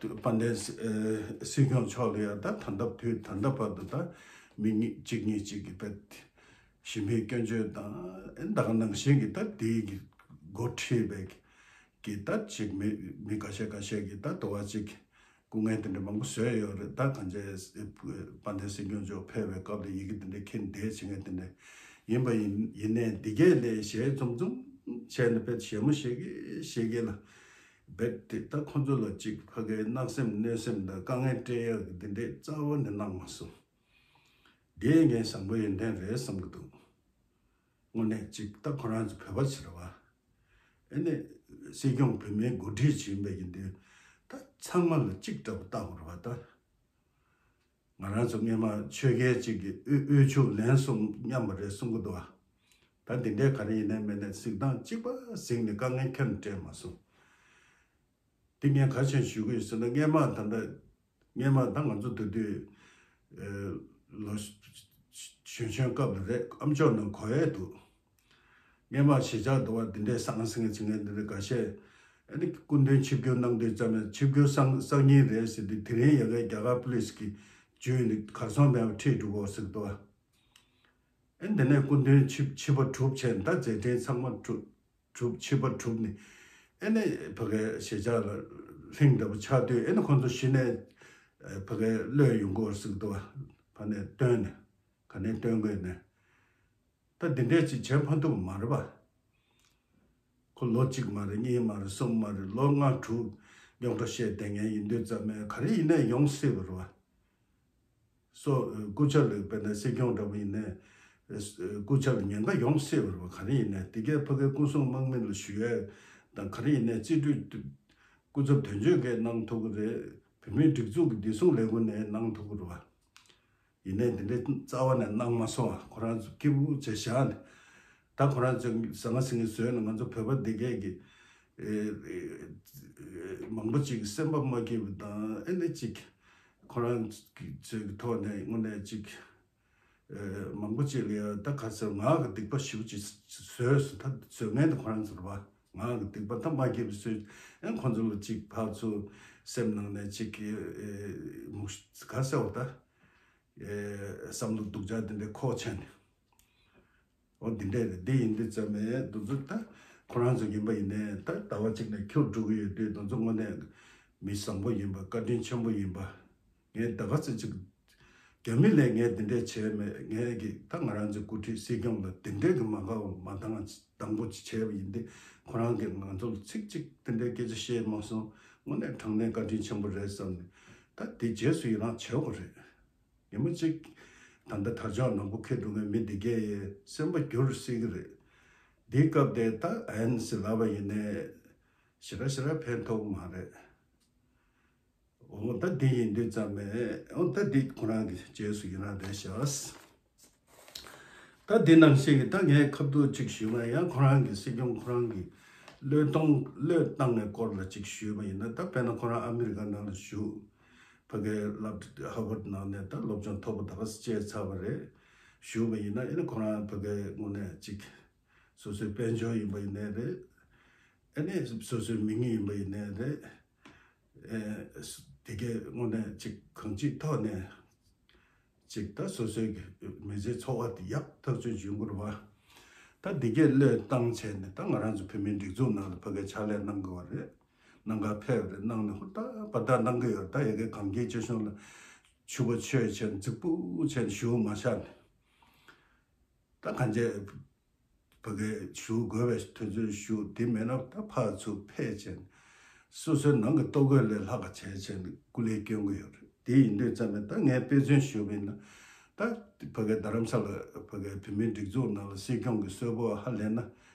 དཔལ་ལྡན་སྲིད་སྐྱོང་མཆོག་ལ་ཡང་ད་ད་ལྟ་དུས་ད་ལྟ་བར་དུ་ད་མི་གཉིས་གཅིག་གཉིས་གཅིག་གིས་དཔེ་ཞི་མོལ་སྐྱོན་བརྗོད་དང་ཨེ་ད་ག་ནང་བཞིན་གྱི་ད་དེའི་གི་འགོ་ཁྲིད་པའི་གི་ད་གཅིག་མི་མི་འགའ་ཤས་འགའ་ཤས་ཀྱིས་ད་དུ་བ་གཅིག་སྐུ་ངལ་དེ་འདྲ་མང་པོ་བཟོས་ཡོད་རེད། ད་གང་ཅི་དཔལ་ལྡན་སྲིད་སྐྱོང་མཆོག་ཕེབས་པའི་སྐབས་ལ་ཡི་གེ་དེ་འདྲ་འཁྱེར་བསྡད་བྱེད་མཁན་དེ་འདྲ་ཡིན་པ་ཡིན་ཡིན་ནའི་འདི་གས་ལས་ཞལ་འཛུམ་འཛུམ་བྱས་ནས་དཔེ་ཞལ་མོ་ཞེ་གི་ཞེ་གི་ལ། རྦད་དེ་ད་ཁོ་ཚོ་ལ་ཅིག་ཕ་གིའི་གནག་སེམས་གནོད་སེམས་དང་དཀའ་ངལ་སྤྲད་ཡག་གི་འདི་འདྲས་རྩ་བ་ནས་གནང་མ་སོང་། དེ་ངས་བཟང་པོ་ཡོན་ཏན་རེད་བསམ་གི་འདུག་དངོས་གནས་ཅིག་ད་ཁོ་རང་ཚོ་བོད་པ་ཕྱིར་བ། ཨེ་ནས་སྲིད་སྐྱོང་བོད་མིའི་འགོ་ཁྲིད་ཅིག་ཡིན་པའི་ཡིན་དུས་ད་ཚང་མ་ལ་གཅིག་འདྲ་པོ་བལྟ་དགོས་རེད་བ་ད། ང་རང་ཚོ་སྔས་མ་ཆོལ་ཁའི་གཅིག་གི་དབུལ་དབུལ་ཕྱུག་ལན་གསུམ་མཉམ་པ་རེད་གསུང་གི་འདུག་བ། ད་འདི་འདྲའི་ག་རེ་ཡིན་ནའི་མེད་ནའི་གཟིགས་སྟངས་གཅིག་པ་གཟིགས་ནས་དཀའ་ངལ་ཁྱོན་ནས་སྤྲད་མ་སོང་། འདི་ངས་ག་ཆེན་ཞུ་གི་ཡོད་ཟེར་ན་སྔས་མ་ད་ལྟ་སྔས་མ་ད་ང་ཚོ་དེ་དུས་ལོ་གཞོན་གཞོན་སྐབས་ལ་རེད། ཨ་མཆོག་ནང་གོ་ཡས་འདུག་སྔས་མ་གཞིས་ཆགས་འདུག་བ་འདི་འདྲའི་སང་སིང་ཆེ་ངས་འདི་འདྲའི་འགའ་ཤས་ཨ་ནི་སྐུ་མདུན་ཆིབས་བསྒྱུར་གནང་དུས་ཙམ་ཡང་ཆིབས་བསྒྱུར་སང་སང་ཉིན་རེད་ཟེར་དུས་དེ་རིང་ཡ་གའི་རྒྱ་གར་པུ་ལིས་ཀྱི་བརྒྱུད་ནས་གར་སོང་མེད་པ་ཁྲིད་འགྲོ་གོ་ཟེར་འདུག་བ། ཨ་ནི་དེ་ནས་སྐུ་མདུན་ཆིབས་ཆིབས་པ་གྲུབ་བྱས་ད་མཛད་འཕྲིན་ཚང་མ་གྲུབ་གྲུབ་ཆིབས་པ་གྲུབ་ནས་ཨ་ནི་ཕ་གའི་གཞིས་ཆགས་ལ་ལྷིང་འདྲ་པོ་ཆགས་དུས་ཨ་ནི་ཁོང་ཚོ་གཞི་ནས་ཕ་གའི་གློད་ཡོང་གོ་ཟེར་འདུག་བ། ཕ་ནས་བཏོན་ནས་ག་ནས་བཏོན་དགོས་ནས། ད་འདི་འདྲས་ཅིག་བྱེད་ཕན་ཐོགས་མ་རེད་པ། ཁོ་ལོ་གཅིག་མ་རེད། གཉིས་མ་རེད། གསུམ་མ་རེད། ལོ་ལྔ་དྲུག་རྙོག་དྲ་བཤད་བསྡད་མཁན་ཡིན་དུས་ཙམ་ནས་ག་རེ་ཡིན་ནའི་ཡོང་སྲིད་པ་རེད་པ། སོ་སྐུ་ཚབ་ལ་དཔེར་ན་སྲིད་སྐྱོང་འདྲ་པོ་ཡིན་ནའི་སྐུ་ཚབ་ལ་ཉེན་ཁ་ཡོང་སྲིད་པ་རེད་པ། ག་རེ་ཡིན་ནའི་དེ་གའི་ཕ་གའི་སྐུ་སྲུང་དམག་མི་ལ་ཞུ་ཡས་དང་ག་རེ་ཡིན་ནའི་རྩིས་སྤྲོད་སྐུ་ཚབ་དོན་གཅོད་འགས་གནང་ཐུབ་ཀྱི་རེད། བོད་མིའི་སྒྲིག་འཛུགས་ཀྱི་བདེ་སྲུང་ལས་ཁུངས་ནས་གནང་ཐུབ་ཀྱི་རེད་པ། ཡིན་ནའི་འདི་འདྲའི་རྩ་བ་ནས་གནང་མ་སོང་ཨ། ཁོ་རང་ཚོ་སྐྱིད་པོ་བྱས་བཞག་ནས། ད་ཁོ་རང་ཚོས་ཟང་ངེ་ཟིང་ངེ་བཟོས་ནས་ང་ཚོ་བོད་པ་འདི་གས་ཀྱི་ཨེ་ཨེ་མང་པོ་ཅིག་སེམས་པ་མ་སྐྱིད་པ་དང་ཨེ་ནས་ཅིག་ཁོ་རང་ཚོའི་ཐོག་ནས་དངོས་གནས་ཅིག་ཨེ་མང་པོ་ཅིག་ལ་ཡང་ད་ག་ཚོད་ངག་གི་སྡིག་པ་ཞེ་པོ་ཅིག་བཟོས་སོང་། ད་བཟོ་མཁན་དེ་ཁོ་རང་ཚོ་རེད་པ། ངག་གི་སྡིག་པ་ད་མ་སྐྱིད་པ་བཟོས། ཨེ་ཁོ་ཚོ་ལ་ཅིག་ཕར་ཚུར་ སེམས་ནང་ནས་ཅིག་གི་ཨེ་མུག་ག་ཟེར་བ་ད། ཨེ་བསམ་བློ་སྡུག་ཅག་དེ་འདྲའི་འཁོར་བྱས་ནས། འོ་འདི་འདྲས་རེད། འདི་ཡིན་དུས་ཙམ་ནས་འདི་ཚོ་ད་ཁོ་རང་ཚོ་ཡིན་པ་ཡིན་ནའི་ད་ཟླ་བ་གཅིག་ནས་འཁྱུར་འགྲོ་གི་ཡོད་དུས། འདི་ཚོ་དངོས་གནས་མི་བཟང་པོ་ཡིན་པ། བཀའ་དྲིན་ཆེན་པོ་ཡིན་པ། ངས་ད་ག་ཚོད་ཅིག་རྒྱ་མི་ལས་ངས་འདི་འདྲས་བྱས་མེད། ངས་ཀྱི་ད་ང་རང་ཚོའི་འགོ་ཁྲིད་སྲིད་སྐྱོང་ལ་འདི་འདྲས་ཀྱི་མ་དགའ་བ་མ་འདང་དང་པོ་ཅིག་བྱས་པ་ཡིན་ཏེ། ཁོ་རང་གིས་ང་ཚོ་ལ་ཚིག་གཅིག་འདི་འདྲའི་སྐད་ཆ་བཤད་མ་སོང་། དངོས་གནས་དྲང་གནས་བཀའ་དྲིན་ཆེན་པོ་རེད་བསམ་ནས། ད་འདི་རྗེས་སུ་ཡི་རང་བྱེད་དགོས་རེད། ཉི་མ་གཅིག་ད་ལྟ་དར་ལྕོག་ནག་པོ་འཁྱེར་འགྲོ་མཁན་མི་འདི་གས་སེམས་པ་འགྱུར་སྲིད་ཀྱི་རེད། འདིའི་སྐབས་དེ་ད་ཨན་ཟེར་ལབ་པ་ཡིན་ནའི་ཞེ་དྲག་ཞེ་དྲག་ཕན་ཐོགས་མ་རེད། འོ་ད་འདི་ཡིན་དུས་ཙམ་ནས། འོ་ད་འདི་ཁོ་རང་གི་རྗེས་སུ་ཡི་རང་རེད་ཤག་ད་འདི་ནང་བཞིན་གྱི་ད་ངས་ཁ་ཐུག་ཅིག་ཞུས་ན། ཡང་ཁོ་རང་གི་སྲིད་སྐྱོང་ཁོ་རང་གི་བློས་གཏོང་བློས་བཏང་བའི་སྐོར་ལ་ཅིག་ཞུས་པ་ཡིན་ན། ད་དཔེར་ན་ཁོ་རང་ཨ་མི་རི་ཀ་ནང་ལ་བཞུགས། ཕ་གིའི་སློབ་ཧར་ཝརཌ་ནང་ནས་ད་སློབ་སྦྱོང་མཐོ་པོ་ད་ག་ཙམ་བྱས་ཚར་བ་རེད། བཞུགས་པ་ཡིན་ན་ཨེ་ནི་ཁོ་རང་ཕ་གིའི་དངོས་གནས་ཅིག་སོ་སོའི་དཔལ་འབྱོར་ཡིན་པ་ཡིན་ནའི་རེད། ཨེ་ནི་སོ་སོའི་མིང་ཡིན་པ་ཡིན་ནའི་རེད། ཨེ་དེ་གའི་དངོས་གནས་ཅིག་གང་ཅིའི་ཐོག་ནས་ཅིག་ད་སོ་སོའི་མི་ཚེའི་འཚོ་བ་དེ་ཡག་ཐག་ཆོད་འཇུག་དགོས་རེད་བ། ད་འདི་གས་བློས་བཏང་བྱས་ནས་ད་ང་རང་ཚོ་བོད་མིའི་སྒྲིག་འཛུགས་ནང་ལ་ཕ་གིའི་ཕྱག་ལས་གནང་དགོས་པ་རེད། གནང་ག་ཕེབས་རེད། གནང་ནས་ཧུར་ཐག་པ་ཐག་གནང་གི་ཡོད་རེད། ད་ཡ་གི་གངས་སྐྱིད་ཆེ་ཆུང་ལ་ཕྱུ་པ་ཆོས་བྱས་ནས་རྫིག་པོ་བྱས་ནས་བཞུགས་མ་བཞག་ནས། ད་གང་བྱས་ཕ་གིའི་བཞུགས་དགོས་པའི་དུས་ཚོད་བཞུགས། དེ་མེད་ན་ད་ཕར་ཚུར་ཕེབས་བྱས་ནས་སོ་སོའི་ནང་གི་ལྟོ་གོས་ལས་ལྷག་ག་བྱས་བྱས་ནས་སྐུ་ལས་སྐྱོན་གི་ཡོད་རེད། དེ་ཡིན་དུས་ཙམ་ནས་ད་ངས་དཔེ་མཚོན་ཞུས་པ་ཡིན་ན། ད་ཕ་གི་རྡ་རམ་ས་ལ་ཕ་གི་བོད་མིའི་སྒྲིག་འཛུགས་ནང་ལ་སྲིད་སྐྱོང་གི་གསོལ་ཕོགས་ཧ་ལས་ན་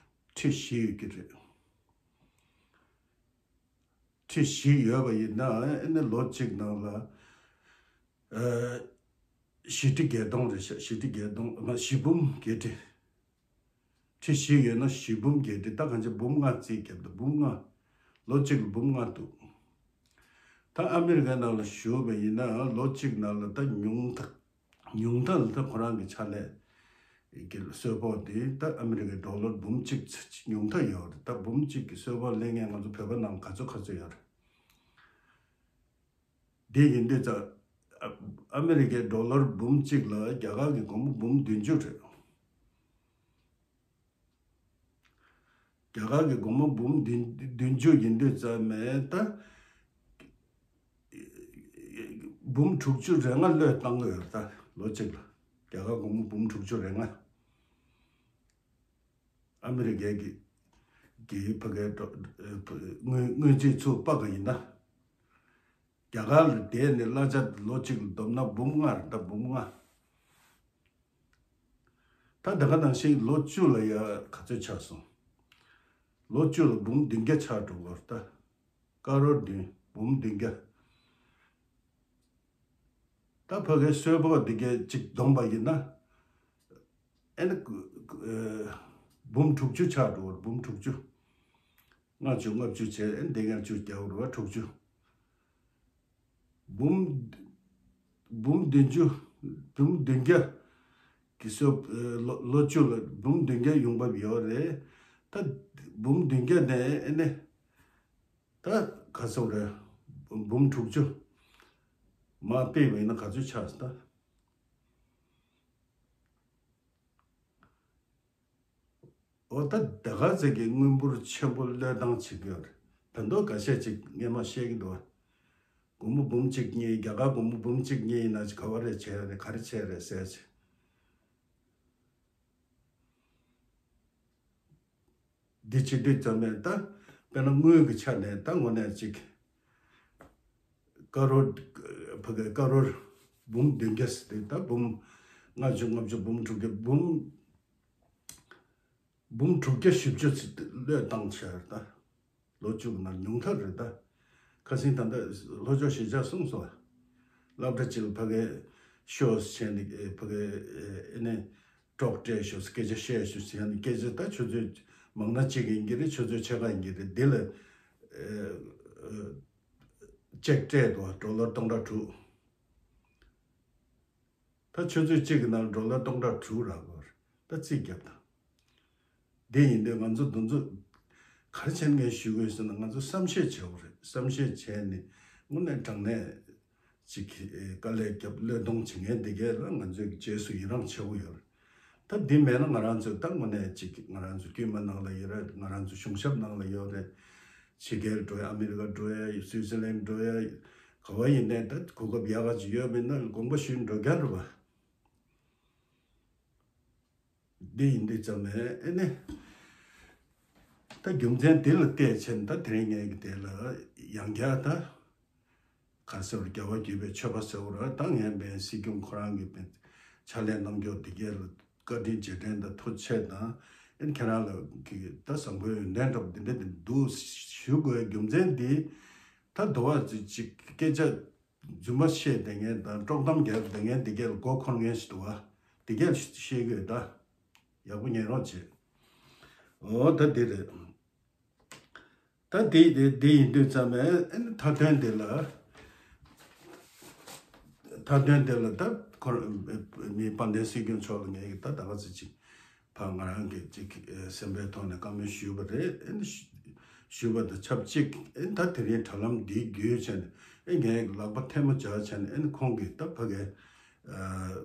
ཁྲི་བཞི་ཡོད་ཀྱི་རེད། ཁྲི་བཞི་ཡོད་པ་ཡིན་ན་ཨེ་ནི་ལོ་གཅིག་ནང་ལ་ཨ་བཞི་ཁྲི་བརྒྱད་སྟོང་རེད་ཤག་བཞི་ཁྲི་བརྒྱད་སྟོང་མ། བཞི་འབུམ་བརྒྱད་ཁྲི། ཁྲི་བཞི་ཡོད་ན་བཞི་འབུམ་བརྒྱད་ཁྲི། ད་གང་ཅི་འབུམ་ལྔ་རྩིས་བརྒྱབ་འདུག་འབུམ་ལྔ། ལོ་གཅིག་ལ་འབུམ་ལྔ་འདུག་ད་ཨ་མི་རི་ཀའི་ནང་ལ་བཞུགས་པ་ཡིན་ན་ལོ་གཅིག་ནང་ལ་ད་ཉུང་མཐའ་ཉུང་མཐའ་ལ་ད་ཁོ་རང་གི་ཕྱག་ལས་ཀྱི་གསོལ་ཕོགས་དེ་ད་ཨ་མི་རི་ཀའི་ཌོ་ལར་འབུམ་གཅིག་ཉུང་མཐའ་ཡོད་རེད། ད་འབུམ་གཅིག་གི་གསོལ་ཕོགས་ལེན་མཁན་ང་ཚོ་བོད་པ་ནང་ག་ཚོད་ག་ཚོད་ཡོད་རེད། འདི་ཡིན་དུས་ཙང་ཨ་ཨ་མི་རི་ཀའི་ཌོ་ལར་འབུམ་གཅིག་ལ་རྒྱ་གར་གྱི་སྒོར་མོ་འབུམ་བདུན་ཅུ་རེད། རྒྱ་གར་གྱི་སྒོར་མོ་འབུམ་བདུན་བདུན་ཅུ་ཡིན་དུས་ཙམ་ནས་ད་འབུམ་དྲུག་ཅུ་རེ་ལྔ་བློས་བཏང་གི་ཡོད་རེད། ད་ལོ་གཅིག་ལ་རྒྱ་གར་སྒོར་མོ་འབུམ་དྲུག་ཅུ་རེ་ལྔ། ཨ་མི་རི་ཀའི་གི་གི་ཕ་གའི་ཌོ་དངུལ་དངུལ་རྩིས་ཚུར་དཔག་གི་ཡིན་ན། རྒྱ་གར་ལ་བསྡད་ནས་གླ་ཆ་ལོ་གཅིག་ལ་བསྡོམས་ན་འབུམ་ལྔ་རེད། ད་འབུམ་ལྔ། ད་དེ་ག་ནང་བཞིན་ལོ་བཅུ་ལ་ཡ་ག་ཚོད་ཆགས་སོང་། ལོ་བཅུ་ལ་འབུམ་བདུན་བརྒྱ་ཆགས་འགྲོ་གི་རེད་ད། ཀ་རོར་བདུན། འབུམ་བདུན་བརྒྱ། ད་ཕ་གའི་གསོལ་ཕོགས་འདི་གས་གཅིག་བསྡོམས་པ་ཡིན་ན། ཨེ་ནི་ཀུ་ཀུ་ཨེ་འབུམ་དྲུག་ཅུ་ཆགས་འགྲོ་བར། འབུམ་དྲུག་ཅུ། ལྔ་བཅུ་ལྔ་བཅུ་བྱས། ཨེ་འདི་ལྔ་བཅུ་རྒྱག་རུ་བ་དྲུག་ཅུ། འབུམ་འབུམ་བདུན་ཅུ། འབུམ་བདུན་བརྒྱ་གི་སོ་ཨེ་ལོ་ལོ་བཅུ་ལ་འབུམ་བདུན་བརྒྱ་ཡོང་འབབ་ཡོད་རེད། ད་འབུམ་བདུན་བརྒྱ་ནས་ཨེ་ནི་ད་ག་ཚོད་རེད། འབུམ་དྲུག་ཅུ་མར་སྤེལ་བ་ཡིན་ན་ག་ཚོད་ཆགས་སོང་ད། འོ་ད་ད་ག་ཚད་ཀྱི་དངུལ་འབོར་ཆེན་པོ་བློས་བཏང་བྱེད་ཀྱི་ཡོད་རེད། ཕན་ཐོགས་འགའ་ཤས་ཅིག་སྔས་མ་བཤད་ཀྱི་འདུག་བ། སྒོར་མོ་འབུམ་གཅིག་གཉིས། རྒྱ་གར་སྒོར་མོ་འབུམ་གཅིག་གཉིས་ཡིན་ན་ཅིག་ག་བ་རེ་བྱས་རེད། ག་རེ་བྱས་རེད་ཟེར་ཅིག་འདི་བྱེད་དུས་ཙམ་ནས་ད་དཔེར་ན་དངུལ་གྱི་ཆ་ནས་ད་དངོས་གནས་ཅིག་ཀ་རོར་ཕ་གི་ཀ་རོར་འབུམ་བདུན་བརྒྱ་ཟེར་དུས་ད་འབུམ་ལྔ་བཅུ་ལྔ་བཅུ་འབུམ་དྲུག་བརྒྱ་འབུམ་འབུམ་དྲུག་བརྒྱ་བཞི་བཅུ་ཚིག་བློས་བཏང་བྱས་རེད་ད། ལོ་བཅུ་གི་ནང་ཉུང་མཐའ་རེད་ད། ཁ་སང་ད་ལྟ་ལྷོ་ཕྱོགས་གཞིས་ཆགས་གསུངས་སོང་། སློབ་གྲྭ་གཅིག་ལ་ཕ་གི་ཤོག་བྱས་ནས་ཕ་གི་ཨེ་ནས་གྲོགས་སྤྲད་ཤོག་སྐད་ཆ་བཤད་ཤོག་བྱས་ནས་སྐད་ཆ་ད་ཆུ་ཚོད་མང་ན་གཅིག་ཡིན་གྱི་རེད། ཆུ་ཚོད་ཕྱེད་ཀ་ཡིན་གྱི་རེད། འདི་ལ་ཨེ་ཨེ་ཅེག་སྤྲད་འདུག་ཌོ་ལར་སྟོང་ཕྲག་དྲུག་ད་ཆུ་ཚོད་གཅིག་གི་ནང་ཌོ་ལར་སྟོང་ཕྲག་དྲུག་རག་གི་རེད། ད་རྩིས་རྒྱབ་དང་། དེ་ཡིན་དུས་ང་ཚོ་འདི་ཚོ་ག་རེ་བྱས་ནས་ངས་ཞུ་དགོས་ཟེར་ན། ང་ཚོ་བསམ་ཤེས་བྱེད་དགོས་རེད། བསམ་ཤེས་བྱས་ནས་ དངོས་གནས་དྲང་གནས་ཅིག་དཀའ་ལས་བརྒྱབ་བློས་གཏོང་བྱེད་མཁན་དེ་གས་ལ་ང་ཚོས་རྗེས་སུ་ཡི་རང་ཆེ་བོ་ཡོད་རེད། ད་འདི་མེད་ན་ང་རང་ཚོས་ད་དངོས་གནས་ཅིག་ང་རང་ཚོ་དཀྱུས་མ་ནང་ལ་ཡོད་རེད། ང་རང་ཚོ་གཞུང་ཞབས་ནང་ལ་ཡོད་རེད། ཕྱི་རྒྱལ་འགྲོ་ཡ། ཨ་མི་རི་ཀ་འགྲོ་ཡ། སུའི་ཙི་ལན་འགྲོ་ཡ། ག་བ་ཡིན་ནའི་ད་གོ་སྐབས་ཡག་ག་ཅིག་ཡོད་མིན་ན་དགོངས་པ་ཞུས་འགྲོ་རྒྱུ་རེད་པ། འདི་ཡིན་དུས་ཙམ་ནས་ཨེ་ནི། ད་རྒྱུ་མཚན་འདི་ལ་བལྟས་ཕྱིན་ད་དེ་རིང་ངས་ཀྱི་དེ་ལ་ཡང་བསྐྱར་ད་ག་རེ་ཟེར་བ། རྒྱལ་བ་དགྱེས་པའི་མཆོད་པ་ཟེར་བ་ར། ད་ངས་བན་སྲིད་སྐྱོང་ཁོ་རང་གི་བན་ཕྱག་ལས་གནང་རྒྱུ་འདི་གས་ལ་བཀའ་དྲིན་རྗེས་དྲན་དང་ཐུགས་རྗེ་ཆེ་དང་། ཨེ་ནི་ཁྱེད་རང་ལ་གི་ད་བཟང་པོའི་ཡོན་ཏན་འདྲ་པོ་འདི་འདྲ་འདི་འདུག་ཞུ་དགོས་རྒྱུ་མཚན་འདི། ད་དུ་བ་ཅིག་སྐད་ཆ་རྫུན་མ་བཤད་བསྡད་མཁན་དང་དཀྲོག་གཏམ་རྒྱག་བསྡད་མཁན་འདི་གས་ལ་མགོ་འཁོར་མཁན་ཞིག་འདུག་བ། འདི་གས་ལ་བཤད་དགོས་ད། ཡག་པོ་ཉན་རོགས་བྱེད། འོ་ད་འདི་རེད། ད་འདི་འདི་འདི་ཡིན་དུས་ཙམ་ནས་ཨེ་ནི་མཐའ་དོན་འདི་ལ། མཐའ་དོན་འདི་ལ་ད་ཁོ་མི་དཔལ་ལྡན་སྲིད་སྐྱོང་མཆོག་ལ་ངས་ཀྱི་ད་ད་ག་ཚོད་ཅིག་ཕ་ང་རང་གི་ཅིག་སེམས་པའི་ཐོག་ནས་བཀའ་མོལ་ཞུས་པ་རེད། ཨེ་ནི་ཞུ་ཞུས་པ་དང་ཆབས་ཅིག་ཨེ་ནི་ད་དེ་རིང་དྲ་ལམ་འདི་བརྒྱུད་བྱས་ནས་ཨེ་ངས་ལག་པ་ཐལ་མོ་སྦྱར་བྱས་ནས་ཨེ་ནི་ཁོང་གིས་ད་ཕ་གའི་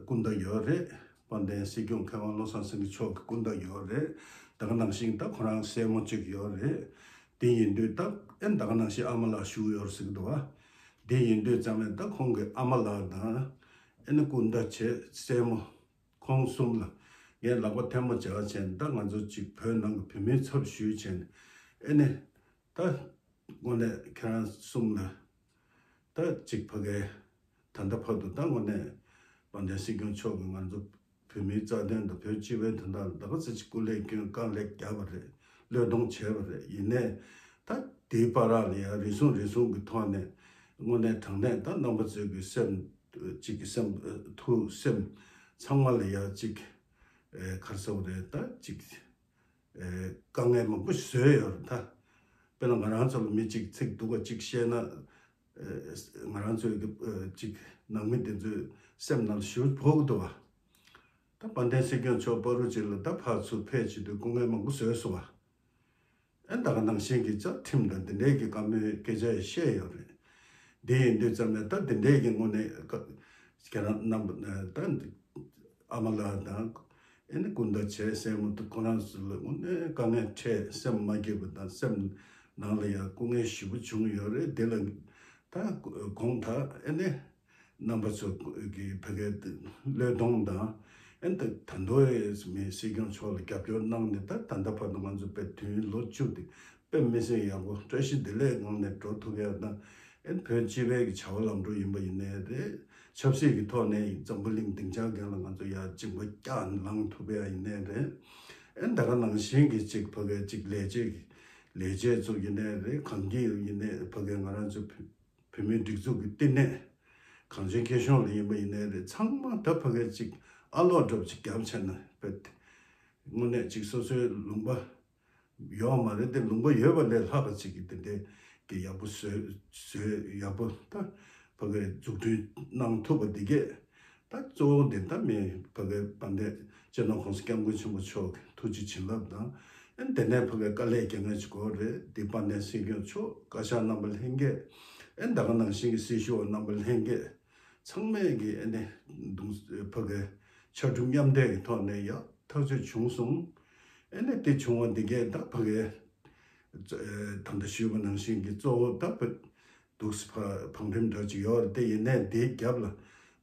སྐུ་ཟླ་ཡོད་རེད། དཔལ་ལྡན་སྲིད་སྐྱོང་མཁས་དབང་བློ་བཟང་སེང་གེ་མཆོག་གི་སྐུ་ཟླ་ཡོད་རེད། ད་ག་ནང་བཞིན་ད་ཁོ་རང་སྲས་མོ་གཅིག་ཡོད་རེད། དེ་ཡིན་དུས་ད་ཨེ་ནི་ད་ག་ནང་བཞིན་ཨ་མ་ལགས་བཞུགས་ཡོད་ཟེར་གི་འདུག་བ། དེ་ཡིན་དུས་ཙམ་ནས་ད་ཁོང་གི་ཨ་མ་ལགས་དང་ཨེ་ནི་སྐུ་ཟླ་བྱས་སྲས་མོ། ཁོང་གསུམ་ལ་ངས་ལག་པ་ཐལ་མོ་སྦྱར་བྱས་ནས་ད་ང་ཚོ་གཅིག་བོད་ནང་གི་བོད་མིའི་ཚབ་ཞུས་བྱས་ནས་ཨེ་ནི་ད་དངོས་གནས་ཁྱེད་རང་གསུམ་ལ་ད་གཅིག་ཕ་གའི་ད་ལྟ་བར་དུ་ད་དངོས་གནས་དཔལ་ལྡན་སྲིད་སྐྱོང་མཆོག་གིས་ང་ཚོ་བོད་མིའི་རྩ་དོན་དང་བོད་སྤྱི་པའི་དོན་དག་ལ་ད་ག་ཚོད་ཅིག་སྐུ་ལས་བསྐྱོན་དཀའ་ལས་བརྒྱབ་པ་རེད། བློས་གཏོང་བྱས་པ་རེད། ཡིན་ནའི་ད་དེའི་བར་ལ་ཡང་རེ་ཟུང་རེ་ཟུང་གི་ཐོག་ནས་དངོས་གནས་དྲང་གནས་ད་རྣམ་པ་ཚོའི་གི་སེམས་གཅིག་གི་སེམས་ཐུགས་སེམས་ཚང་མ་ལ་ཡང་གཅིག་ཨེ་ག་རེ་ཟེར་བ་རེད། ད་གཅིག་ཨེ་དཀའ་ངལ་མང་པོ་བཟོས་ཡོད་རེད་ད། དཔེར་ན་ང་རང་ཚོ་ལ་མི་གཅིག་ཚིག་སྡུག་པ་གཅིག་བཤད་ན་ཨེ་ང་རང་ཚོའི་གི་ཨེ་གཅིག་ནང་མི་དེ་ཚོའི་སེམས་ནང་ལ་ཞེ་པོ་ཕོག་གི་འདུག་བ། ད་དཔལ་ལྡན་སྲིད་སྐྱོང་མཆོག་བར་དུ་ཅིག་ལ་ད་ཕར་ཚུར་ཕེབས་བྱེད་དུས་སྐུ་ངལ་མང་པོ་བཟོས་སོང་བ། ཨེ་ད་ག་ནང་བཞིན་གྱི་རྩ་ཁྲིམས་དང་འདི་འདྲའི་གི་བཀའ་མོལ་སྐད་ཆ་ཡང་བཤད་ཡོད་རེད། འདི་ཡིན་དུས་ཙམ་ནས་ད་འདི་འདྲའི་གི་དངོས་གནས་ཁྱེད་རང་རྣམ་པ་ད་ཨ་མ་ལགས་དང་ཨེ་ནི་སྐུ་ཟླ་བྱས་སྲས་མོ་དང་ཁོ་རང་ཚོ་ལ་དངོས་གནས་དཀའ་ངལ་འཕྲད་སེམས་མ་སྐྱིད་པ་དང་སེམས་ནང་ལ་ཡང་སྐུ་ངལ་ཞེ་པོ་བྱུང་ཡོད་རེད། འདི་ལ་ད་དགོངས་དག་ཨེ་ནི། རྣམ་པ་ཚོ་གི་ཕ་གའི་བློས་གཏོང་དང་། ཨེ་ད་ད་མདོ་ཡི་མི་སྲིད་སྐྱོང་མཆོག་ལ་རྒྱབ་སྐྱོར་གནང་ནས་ད་ད་ལྟ་བར་དུ་ང་ཚོ་དཔེ་དུས་ཡུན་ལོ་བཅུ་དེ་དཔེ་མི་སྲིད་ཡག་པོ་བཀྲ་ཤིས་བདེ་ལེགས་ངང་ནས་འགྲོ་ཐུབ་ཡ་དང་། ཨེ་བོད་སྤྱི་པའི་གི་བྱ་བ་ལམ་འགྲོ་ཡིན་པ་ཡིན་ནའི་རེད། ཆབ་སྲིད་ཀྱི་ཐོག་ནས་འཛམ་བུ་གླིང་སྡིངས་ཆ་སྒང་ལ་ང་ཚོ་ཡ་གཅིག་པ་བསྐྱངས་ལངས་ཐུབ་ཡ་ཡིན་ནའི་རེད། ཨེ་ད་ག་ནང་བཞིན་གྱི་གཅིག་ཕ་གའི་གཅིག་ལས་བྱེད་ཀྱི་ལས་བྱེད་ཚོ་ཡིན་ནའི་རེད། གང་གི་ཡིན་ནའི་ཕ་གའི་ང་རང་ཚོ་བོད་བོད་མིའི་སྒྲིག་འཛུགས་ཀྱི་བསྟི་གནས་གངས་ཅན་སྐྱིད་གཤོངས་ལ་ཡིན་པ་ཡིན་ནའི་རེད། ཚང་མ་ད་ཕ་གའི་ཅིག་ཨ་ལོག་འདྲ་པོ་ཅིག་བརྒྱབ་བྱས་ན་དཔེ་དངོས་གནས་ཅིག་སོ་སོའི་ལུང་པ་ཡོད་མ་རེད་དེ། ལུང་པ་ཡོད་པ་ལས་ལྷག་པ་ཅིག་གི་དེ་འདྲའི་གི་ཡག་པོ་བཟོས་བཟོས་ཡག་པོ་ད་ཕ་གའི་འཛུགས་སྐྲུན་གནང་ཐུབ་པ་འདི་གས། ད་གཙོ་བོ་འདི་ད་མི་ཕ་གའི་དཔལ་ལྡན་སྤྱི་ནོར་༸གོང་ས་༸སྐྱབས་མགོན་ཆེན་པོ་མཆོག་གི་ཐུགས་རྗེ་བྱིན་རླབས་དང་། ཨེ་དེ་ནས་ཕ་གའི་དཀའ་ལས་རྒྱག་མཁན་ཅིག་དགོས་རེད། འདི་དཔལ་ལྡན་སྲིད་སྐྱོང་མཆོག་བཀའ་ཤག་རྣམ་པ་ལྷན་རྒྱས། ཨེ་ད་ག་ནང་བཞིན་གྱི་སྲི་ཞུ་བ་རྣམ་པ་ལྷན་རྒྱས་ཚང་མས་ཀྱི་ཨེ་ནས་གདུང་ཕ་གའི་ཕྱར་གྲུ་མཉམ་འདེགས་ཀྱི་ཐོག་ནས་ཡག་ཐག་ཆོད་བྱུང་སོང་། ཨེ་ནས་དེ་བྱུང་བ་འདི་གས་ད་ཕ་གའི་ད་ལྟ་ཞུས་པ་ནང་བཞིན་གྱི་གཙོ་བོ་ད་ཕ་འདུག་སེ་ཕ་བང་རིམ་འདྲ་ཅིག་ཡོད་རེད་དེ། ཡིན་ནའི་དེའི་རྒྱབ་ལ་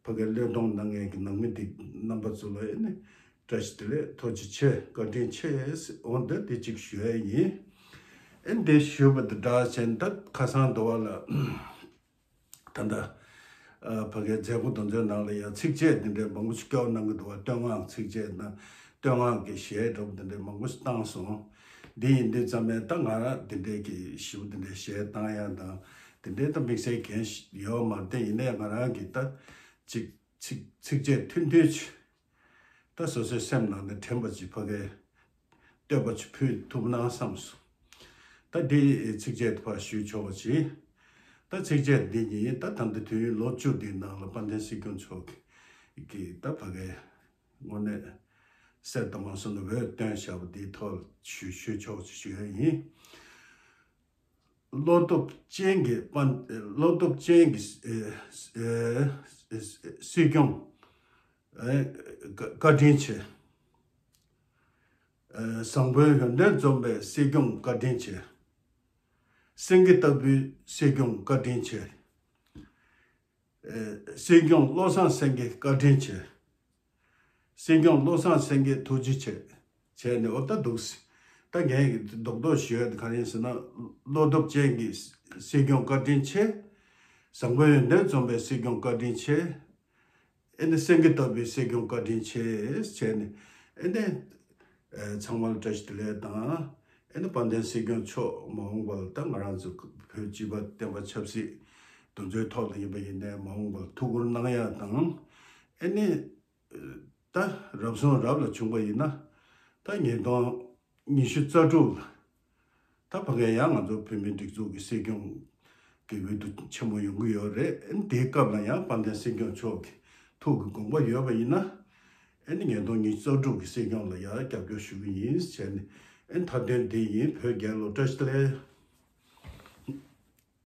ཕ་གའི་བློས་གཏོང་གནང་མཁན་གྱི་ནང་མི་དེ་རྣམ་པ་ཚོ་ལ་ཨེ་ནི་བཀྲ་ཤིས་བདེ་ལེགས། ཐུགས་རྗེ་ཆེ། བཀའ་དྲིན་ཆེ། འོ་འདི་དེ་གཅིག་ཞུ་ཡ་ཡིན། ཨེ་འདི་ཞུས་པ་དང་སྦྲགས་བྱས་ད་ཁ་སང་དུ་བ་ལ་ད་ལྟ་ཕ་གའི་མཛད་སྒོ་དེ་ཚོའི་ནང་ལ་ཡང་ཚིགས་བཅད་དེ་འདྲའི་མང་པོ་ཞིག་སྐྱོར་གནང་གི་འདུག་བ། བསྟོད་བསྔགས་ཚིགས་བཅད་དང་བསྟོད་བསྔགས་ཀྱི་གཞས་འདྲ་པོ་དེ་འདྲའི་མང་པོ་ཞིག་བཏང་སོང་། འདི་ཡིན་དུས་ཙམ་ནས་ད་ང་རང་དེ་འདྲའི་གི་ཞིབ་དེ་འདྲའི་གཞས་བཏང་ཡ་དང་དེ་འདྲའི་ད་དམིགས་བསལ་གང་ཞིག་ཡོད་མ་རེད་དེ། ཡིན་ནའི་ང་རང་གི་ད་ཅིག་ཚིག་ཚིགས་བཅད་ཐུང་ཐུང་ཅིག་ད་སོ་སོའི་སེམས་ནང་ནས་དྲན་པ་ཅིག་ཕ་གའི་བསྟོད་པ་ཅིག་ཕུལ་ཐུབ་ན་བསམ་སོང་། ད་འདི་ཚིགས་བཅད་ཕར་ཞུས་ཆོག་པ་ཅིག་ད་ཚིགས་བཅད་འདི་ཉིད་ད་ད་ལྟ་དུས་ཡུན་ལོ་བཅུ་འདིའི་ནང་ལ་དཔལ་ལྡན་སྲིད་སྐྱོང་མཆོག་གིས་ད་ཕ་གའི་དངོས་གནས་གསེར་དང་མ་སོང་ན་འོད་བཏོན་བཞག་པ་འདིའི་ཐོག་ཞུ་ཞུས་ཆོག་པ་ཅིག་ཞུ་ཡ་ཡིན། བློ་སྟོབས་ཅན་གྱི་དཔལ། བློ་སྟོབས་ཅན་གྱི་ཨེ་ཨེ་སྲིད་སྐྱོང་ཨེ་བཀའ་བཀའ་དྲིན་ཆེ། ཨེ་བཟང་པོའི་ཡོན་ཏན་འཛོམས་པའི་སྲིད་སྐྱོང་བཀའ་དྲིན་ཆེ། སེང་གེ་ལྟ་བུའི་སྲིད་སྐྱོང་བཀའ་དྲིན་ཆེ། ཨེ་སྲིད་སྐྱོང་བློ་བཟང་སེང་གེ་བཀའ་དྲིན་ཆེ། སྲིད་སྐྱོང་བློ་བཟང་སེང་གེ་ཐུགས་རྗེ་ཆེ། བྱས་ནས་འོ་ད་འདུག་སེ། ད་ངས་རྡོག་རྡོག་ཞུ་ཡ་དེ་ག་རེ་ཡིན་ཟེར་ན། བློ་སྟོབས་ཅན་གྱི་སྲིད་སྐྱོང་བཀའ་དྲིན་ཆེ། བཟང་པོའི་ཡོན་ཏན་འཛོམས་པའི་སྲིད་སྐྱོང་བཀའ་དྲིན་ཆེ། ཨེ་ནི་སེང་གེ་ལྟ་བུའི་སྲིད་སྐྱོང་བཀའ་དྲིན་ཆེ་བྱས་ནས། ཨེ་ནི་ཨེ་ཚང་མ་ལ་བཀྲ་ཤིས་བདེ་ལེགས་དང་། ཨེ་ནི་དཔལ་ལྡན་སྲིད་སྐྱོང་མཆོག་མ་འོངས་པར་ད་ང་རང་ཚོ་བོད་སྤྱི་པ་བསྟན་པ་ཆབ་སྲིད་འདུ་འཛོམས་ཐོག་ལ་ཡིན་པ་ཡིན་ནའི་མ་འོངས་པར་ཐུགས་ཁུར་གནང་ཡ་དང་། ཨེ་ནི་ད་རབ་བྱུང་རབ་ལ་བྱུང་པ་ཡིན་ན། ད་ཉིས་སྟོང་ཉི་ཤུ་རྩ་དྲུག་ལ་ད་ཕ་གིར་ཡང་ང་ཚོ་བོད་མིའི་སྒྲིག་འཛུགས་ཀྱི་སྲིད་སྐྱོང་གི་འོས་བསྡུ་ཆེན་མོ་ཡོང་གི་ཡོད་རེད། ཨེ་ནི་དེའི་སྐབས་ལ་ཡང་དཔལ་ལྡན་སྲིད་སྐྱོང་མཆོག་གི་ཐུགས་ཀྱི་དགོངས་པ་ཡོད་པ་ཡིན་ན། ཨེ་ནི་ཉིས་སྟོང་ཉི་ཤུ་རྩ་དྲུག་གི་སྲིད་སྐྱོང་ལ་ཡང་རྒྱབ་སྐྱོར་ཞུ་གི་ཡིན་བྱས་ནས། ཨེ་ནི་མཐའ་དོན་འདི་ཡིན། བོད་རྒྱལ་ལོ། བཀྲ་ཤིས་བདེ་ལེགས།